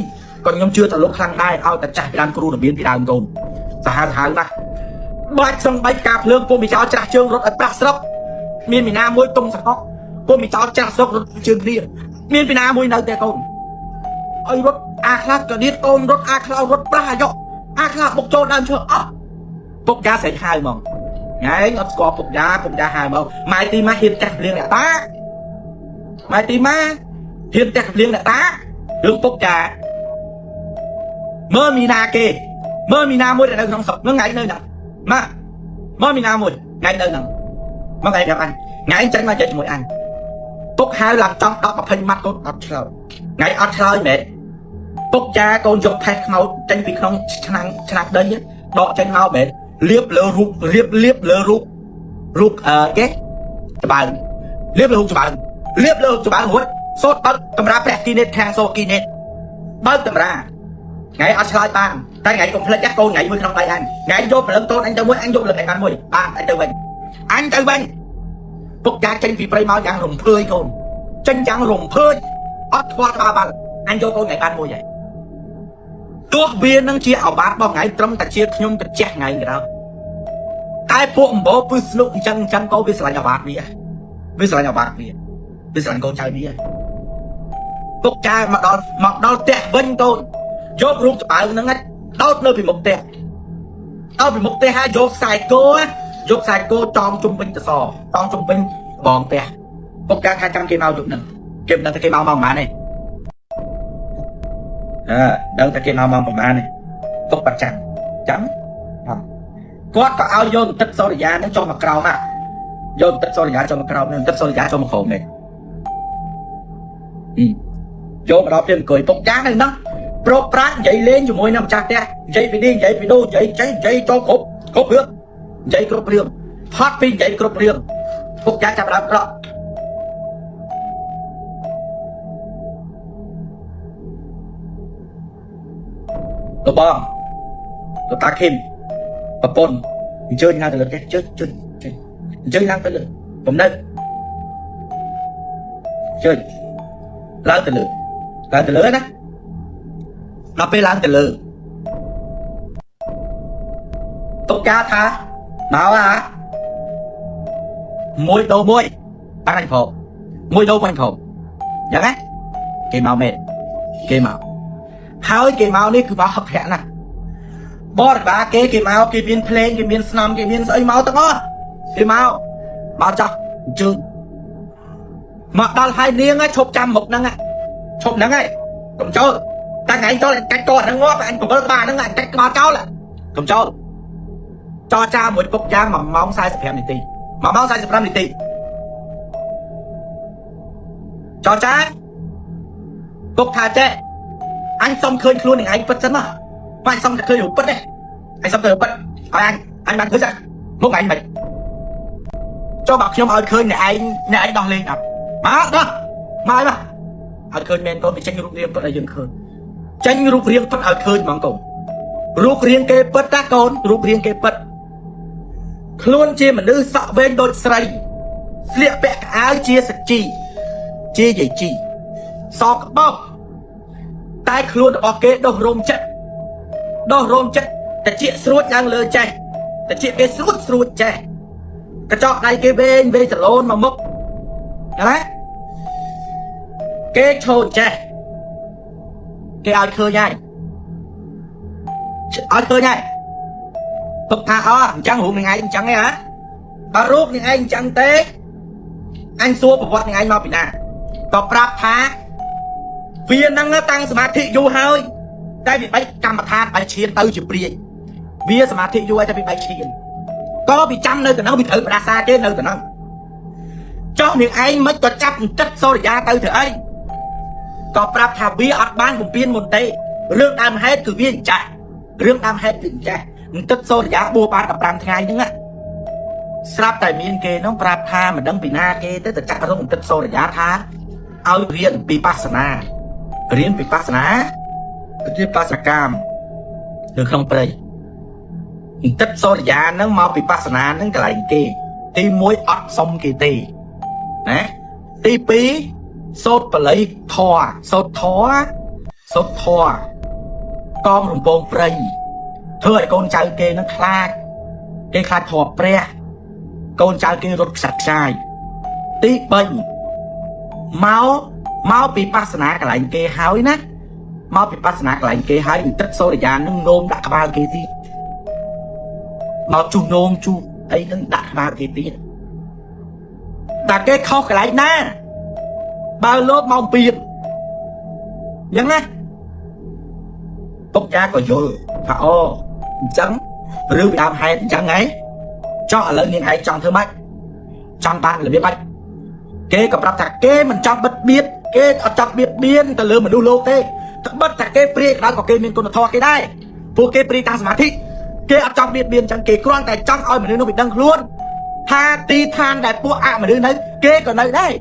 ក៏ខ្ញុំជឿថាលោកខ្លាំងដែរឲ្យតែចាស់ពីដើមគ្រូរបៀនពីដើមកូនសាហាវសាហាវណាស់បាច់សង្បីការភ្លើងពុំមីចោលច្រាស់ជើងរត់ឲ្យប្រាស់ស្រុកមានមីណាមួយទុំសកពុំមីចោលច្រាស់ស្រុករត់ជើងគ្នាមានពីណាមួយនៅតែកូនឲ្យរត់អាខ្លះក៏ដៀតកូនរត់អាខ្លះរត់ប្រាស់អាយុអាខ្លះបុកចូលដើមឈើអស់ពុកយ៉ាស្រែកហៅហ្មងថ្ងៃអត់ស្គាល់ពុកយ៉ាពុកយ៉ាហៅមកម៉ែទីម៉ាហ៊ានចាស់ភ្លៀងអ្នកតាម៉ែទីម៉ាហ៊ានចាស់ភ្លៀងអ្នកតារឿងពុកយ៉ាមើលមីណាគេមើលមីណាមួយដែលនៅក្នុងស្រុកនឹងថ្ងៃនៅហ្នឹងម៉ាមើលមីណាមួយថ្ងៃនៅហ្នឹងមកថ្ងៃប្រាប់អញថ្ងៃចេញមកចេញជាមួយអញពុកហៅឡើងចង់10 20ម៉ាត់កូនអត់ឆ្លើយថ្ងៃអត់ឆ្លើយមែនពុកចាកូនយកផេះខ្មោចចេញពីក្នុងឆ្នាំងឆ្នាំងដីដកចេញមកមែនលៀបលើរូបរៀបលៀបលើរូបរូបអឺគេច្បាើងលៀបលើរូបច្បាើងលៀបលើរូបច្បាើងរួចសូត្របើកតម្រាព្រះគីនេតខាងសូគីនេតបើកតម្រាថ្ងៃអត់ឆ្លើយបានតែថ្ងៃកុំភ្លេចណាកូនថ្ងៃមួយក្នុងដៃអញថ្ងៃយកព្រលឹងតូនអញទៅមួយអញយកព្រលឹងឯងបានមួយបានអញទៅវិញអញទៅវិញពុកចាចេញពីព្រៃមកយ៉ាងរំភើយកូនចេញយ៉ាងរំភើយអត់ខ្វល់ក្បាលបាល់អញយកកូនថ្ងៃបានមួយហើយទោះវានឹងជាអបាតរបស់ថ្ងៃត្រឹមតែជាខ្ញុំត្រជាក់ថ្ងៃក៏ដោយតែពួកអំបោពឹសស្នុកអញ្ចឹងអញ្ចឹងក៏វាស្រឡាញ់អបាតវាវាស្រឡាញ់អបាតវាវាស្រឡាញ់កូនចៅវាពុកចាមកដល់មកដល់ផ្ទះវិញកូនយករូបច្បាើងហ្នឹងដោតនៅពីមុខផ្ទះដោតពីមុខផ្ទះហើយយកខ្សែគោយកខ្សែគោចងជុំវិញតសចងជុំវិញបងផ្ទះពុកចាថាចាំគេមកយប់ហ្នឹងគេមិនដឹងថាគេមកម៉ោងប៉ុន្មានទេអើដឹងតែគេមកម៉ោងប៉ុន្មានទេពុកបាត់ចាំចាំគាត់ក៏ឲ្យយកទឹកសូរិយាហ្នឹងចុះមកក្រោមយកទឹកសូរិយាចុះមកក្រោមទឹកសូរិយាចុះមកក្រោមនេះយកមកដល់ព្រាមអង្គុយពុកចានៅហ្នឹងប្រោកប្រាជ្ញនិយាយលេងជាមួយនឹងម្ចាស់ផ្ទះនិយាយពីនេះនិយាយពីនោះនិយាយចេះនិយាយចូលគ្រប់គ្រប់រឿងនិយាយគ្រប់រឿងផត់ពីនិយាយគ្រប់រឿងពុកចាចាប់ដើមក្រក់លោកបងលោកតាឃីមប្រពន្ធអញ្ជើញឡើងទៅលើផ្ទះជើញជើញជើញអញ្ជើញឡើងទៅលើបំនៅជើញឡើងទៅលើឡើងទៅលើណាដល់ពេលឡើងទៅលើតុកកាថាមកអាមួយដូមួយបាត់អញព្រមមួយដូមួយអញព្រមយ៉ាងណាគេមកមែនគេមកហើយគេមកនេះគឺមកហឹកធាក់ណាស់បរិបាគេគេមកគេមានភ្លេងគេមានស្នំគេមានស្អីមកទាំងអស់គេមកមកចោះអញ្ជើញមកដល់ហើយនាងឈប់ចាំមុខហ្នឹងឈប់ហ្នឹងហើយកុំចូលតែថ្ងៃចូលកាច់កហ្នឹងងាប់អញ7ក្បាលហ្នឹងអញកាច់ក្បាលចោលកុំចូលចរចាមួយពុកយ៉ាង1ម៉ោង45នាទី1ម៉ោង45នាទីចរចាពុកថាចេះអញសុំឃើញខ្លួននឹងឯងពិតសិនមកបាញ់សុំតែឃើញរូបពិតទេអញសុំឃើញរូបពិតឲ្យអញអញបានឃើញចាមុខឯងមិនចុះបើខ្ញុំឲ្យឃើញអ្នកឯងអ្នកឯងដោះលេងអត់មកដោះមកឲ្យមកឲ្យឃើញមែនកូនវាចេញរូបរាងពិតឲ្យយើងឃើញចេញរូបរាងពិតឲ្យឃើញហ្មងកូនរូបរាងគេពិតណាកូនរូបរាងគេពិតខ្លួនជាមនុស្សសក់វែងដូចស្រីស្លៀកពាក់កៅអៅជាសជីជាយាយជីសក្បោកតែខ្លួនរបស់គេដោះរោមចិត្តដោះរោមចិត្តតិចស្រួចឡើងលើចេះតិចគេស្រួចស្រួចចេះកញ្ចក់ដៃគេវែងវែងសឡូនមកមុខណាគេឈោចេះគេឲ្យឃើញហើយឲ្យឃើញហើយ ទុកថាអអញ្ចឹងរូបនឹងឯងអញ្ចឹងឯងហ៎បើរូបនឹងឯងអញ្ចឹងទេអញសួរប្រវត្តិនឹងឯងមកពីណាក៏ប្រាប់ថាវានឹងតាំងសមាធិយូរហើយតែវាបែកកម្មដ្ឋានបែកឈានទៅជាព្រាយវាសមាធិយូរហើយតែវាបែកឈានក៏វាចាំនៅតំណងវាត្រូវផ្ដាសាគេនៅតំណងចោះនឹងឯងមិនក៏ចាប់ចិត្តសូរិយាទៅធ្វើអីក៏ប្រាប់ថាវាអត់បានបំពេញមុនទេរឿងដើមហេតុគឺវាអញ្ចាស់រឿងដើមហេតុគឺអញ្ចាស់ទឹកសូរិយាបួសបាន15ថ្ងៃហ្នឹងណាស្រាប់តែមានគេនោះប្រាប់ថាមិនដឹងពីណាគេទៅទៅចាក់រងទឹកសូរិយាថាឲ្យរៀនពីបាសនារៀនពីបាសនាជាបាសកម្មនៅក្នុងព្រៃទឹកសូរិយាហ្នឹងមកពីបាសនាហ្នឹងកន្លែងគេទី1អត់សុំគេទេណាទី2សូត្របល័យធរសូត្រធរសូត្រធរកងរំពងព្រៃធ្វើឲ្យកូនចៅគេនឹងខ្លាចគេខ្លាចធរព្រះកូនចៅគេរត់ខ្សាត់ខ្ចាយទី3មកមកពីបាសនាកន្លែងគេហើយណាមកពីបាសនាកន្លែងគេហើយទឹកសូរិយានឹងនោមដាក់ក្បាលគេទៀតមកជុះនោមជុះអីនឹងដាក់ក្បាលគេទៀតតែគេខុសកន្លែងណាបើលោកមកពៀនយ៉ាងណាពុកយ៉ាក៏យល់ថាអូអញ្ចឹងរឿងពីដើមហេតុអញ្ចឹងហ៎ចោះឥឡូវនាងឯងចង់ធ្វើម៉េចចង់បានរបៀបម៉េចគេក៏ប្រាប់ថាគេមិនចង់បិទបៀតគេអត់ចង់បៀតបៀនទៅលើមនុស្សលោកទេត្បិតតែគេព្រាយក្តៅក៏គេមានគុណធម៌គេដែរពួកគេព្រាយតាមសមាធិគេអត់ចង់បៀតបៀនអញ្ចឹងគេគ្រាន់តែចង់ឲ្យមនុស្សនោះវាដឹងខ្លួនថាទីឋានដែលពួកអមនុស្សនៅគេក៏នៅដែរ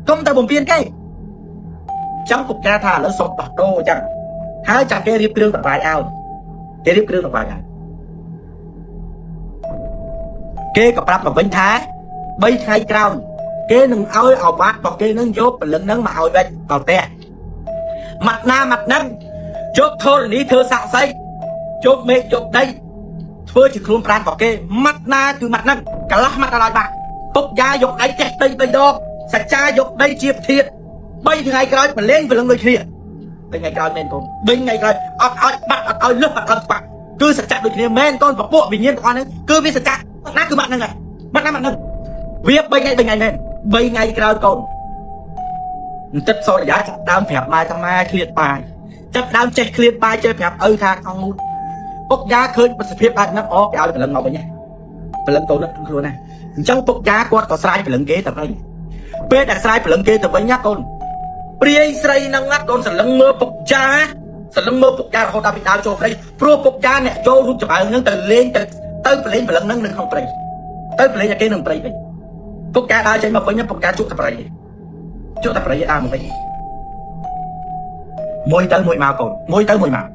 កុំតែបំពេញគេចឹងពុកកាថាឥឡូវសុំដោះដូរអញ្ចឹងហើយចាំគេរៀបគ្រឿងដង្វាយឲ្យគេរៀបគ្រឿងដង្វាយឲ្យគេក៏ប្រាប់មកវិញថា3ថ្ងៃក្រោយគេនឹងឲ្យអាវ៉ាត់របស់គេនឹងយកព្រលឹងនឹងមកឲ្យវិញដល់ផ្ទះម៉ាត់ណាម៉ាត់នឹងយកធរណីធ្វើសាក់សីយកមេឃយកដីធ្វើជាខ្លួនប្រាណរបស់គេម៉ាត់ណាគឺម៉ាត់នឹងកន្លះម៉ាត់ដល់បាក់ពុកយ៉ាយកដៃចេះដី3ដងសច្ចាយកដីជាប្រធាន3ថ្ងៃក្រោយប្រលេងព្រលឹងដូចគ្នា3ថ្ងៃក្រោយមែនកូន3ថ្ងៃក្រោយអត់ឲ្យបាក់អត់ឲ្យលឹះអត់ឲ្យបាក់គឺសច្ចៈដូចគ្នាមែនកូនពពួកវិញ្ញាណទាំងអស់ហ្នឹងគឺវាសច្ចៈណាគឺម៉ាត់ហ្នឹងហើយម៉ាត់ណាម៉ាត់ហ្នឹងវា3ថ្ងៃ3ថ្ងៃមែន3ថ្ងៃក្រោយកូនទឹកសូរិយាចាប់ដើមប្រាប់ម៉ែថាម៉ែឃ្លាតបាយចាប់ដើមចេះឃ្លាតបាយចេះប្រាប់ឪថាខំងូតពុកយ៉ាឃើញប្រសិទ្ធភាពបែបហ្នឹងអូគេឲ្យព្រលឹងមកវិញព្រលឹងកូននឹងខ្លួនណាអញ្ចឹងពុកយ៉ាគាត់ក៏ស្រាយព្រលឹងគេទៅវិញពេលដែលស្រាយព្រលឹងគេទៅវិញណាកូនព្រាយស្រីហ្នឹងណាកូនសលឹងមើលពុកយ៉ាសលឹងមើលពុកយ៉ារហូតដល់ពីដើមចូលព្រៃព្រោះពុកយ៉ាអ្នកចូលរូបចម្បើងហ្នឹងទៅលេងទៅទៅប្រលេងព្រលឹងហ្នឹងនៅក្នុងព្រៃទៅប្រលេងឲ្យគេនឹងព្រៃវិញពុកយ៉ាដើរចេញមកវិញពុកយ៉ាជក់តែព្រៃជក់តែព្រៃដើរមកវិញមួយទៅមួយមកកូនមួយទៅមួយមក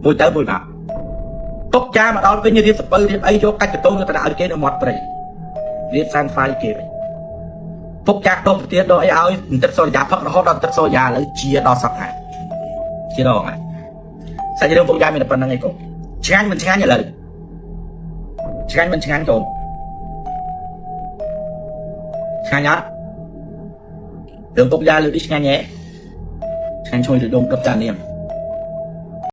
មួយទៅមួយមកពុកចាមកដល់វិញរៀបសពៅរៀបអីយកកាច់កតូនទៅដាក់ឲ្យគេនៅមាត់ព្រៃរៀបសានហ្វាយគេវិញពុកចាដុំប្រទៀតដល់អីឲ្យទឹកសូរិយាផឹករហូតដល់ទឹកសូរិយាឥឡូវជាដល់សប្តាហ៍ជាដល់ហ្នឹងសាច់រឿងពុកយ៉ាមានតែប៉ុណ្្នឹងឯងកូនឆ្ងាញ់មិនឆ្ងាញ់ឥឡូវឆ្ងាញ់មិនឆ្ងាញ់កូនឆ្ងាញ់អត់រឿងពុកយ៉ាលើកនេះឆ្ងាញ់ហ៎ឆ្ងាញ់ជួយទៅដុំកឹបចាននាម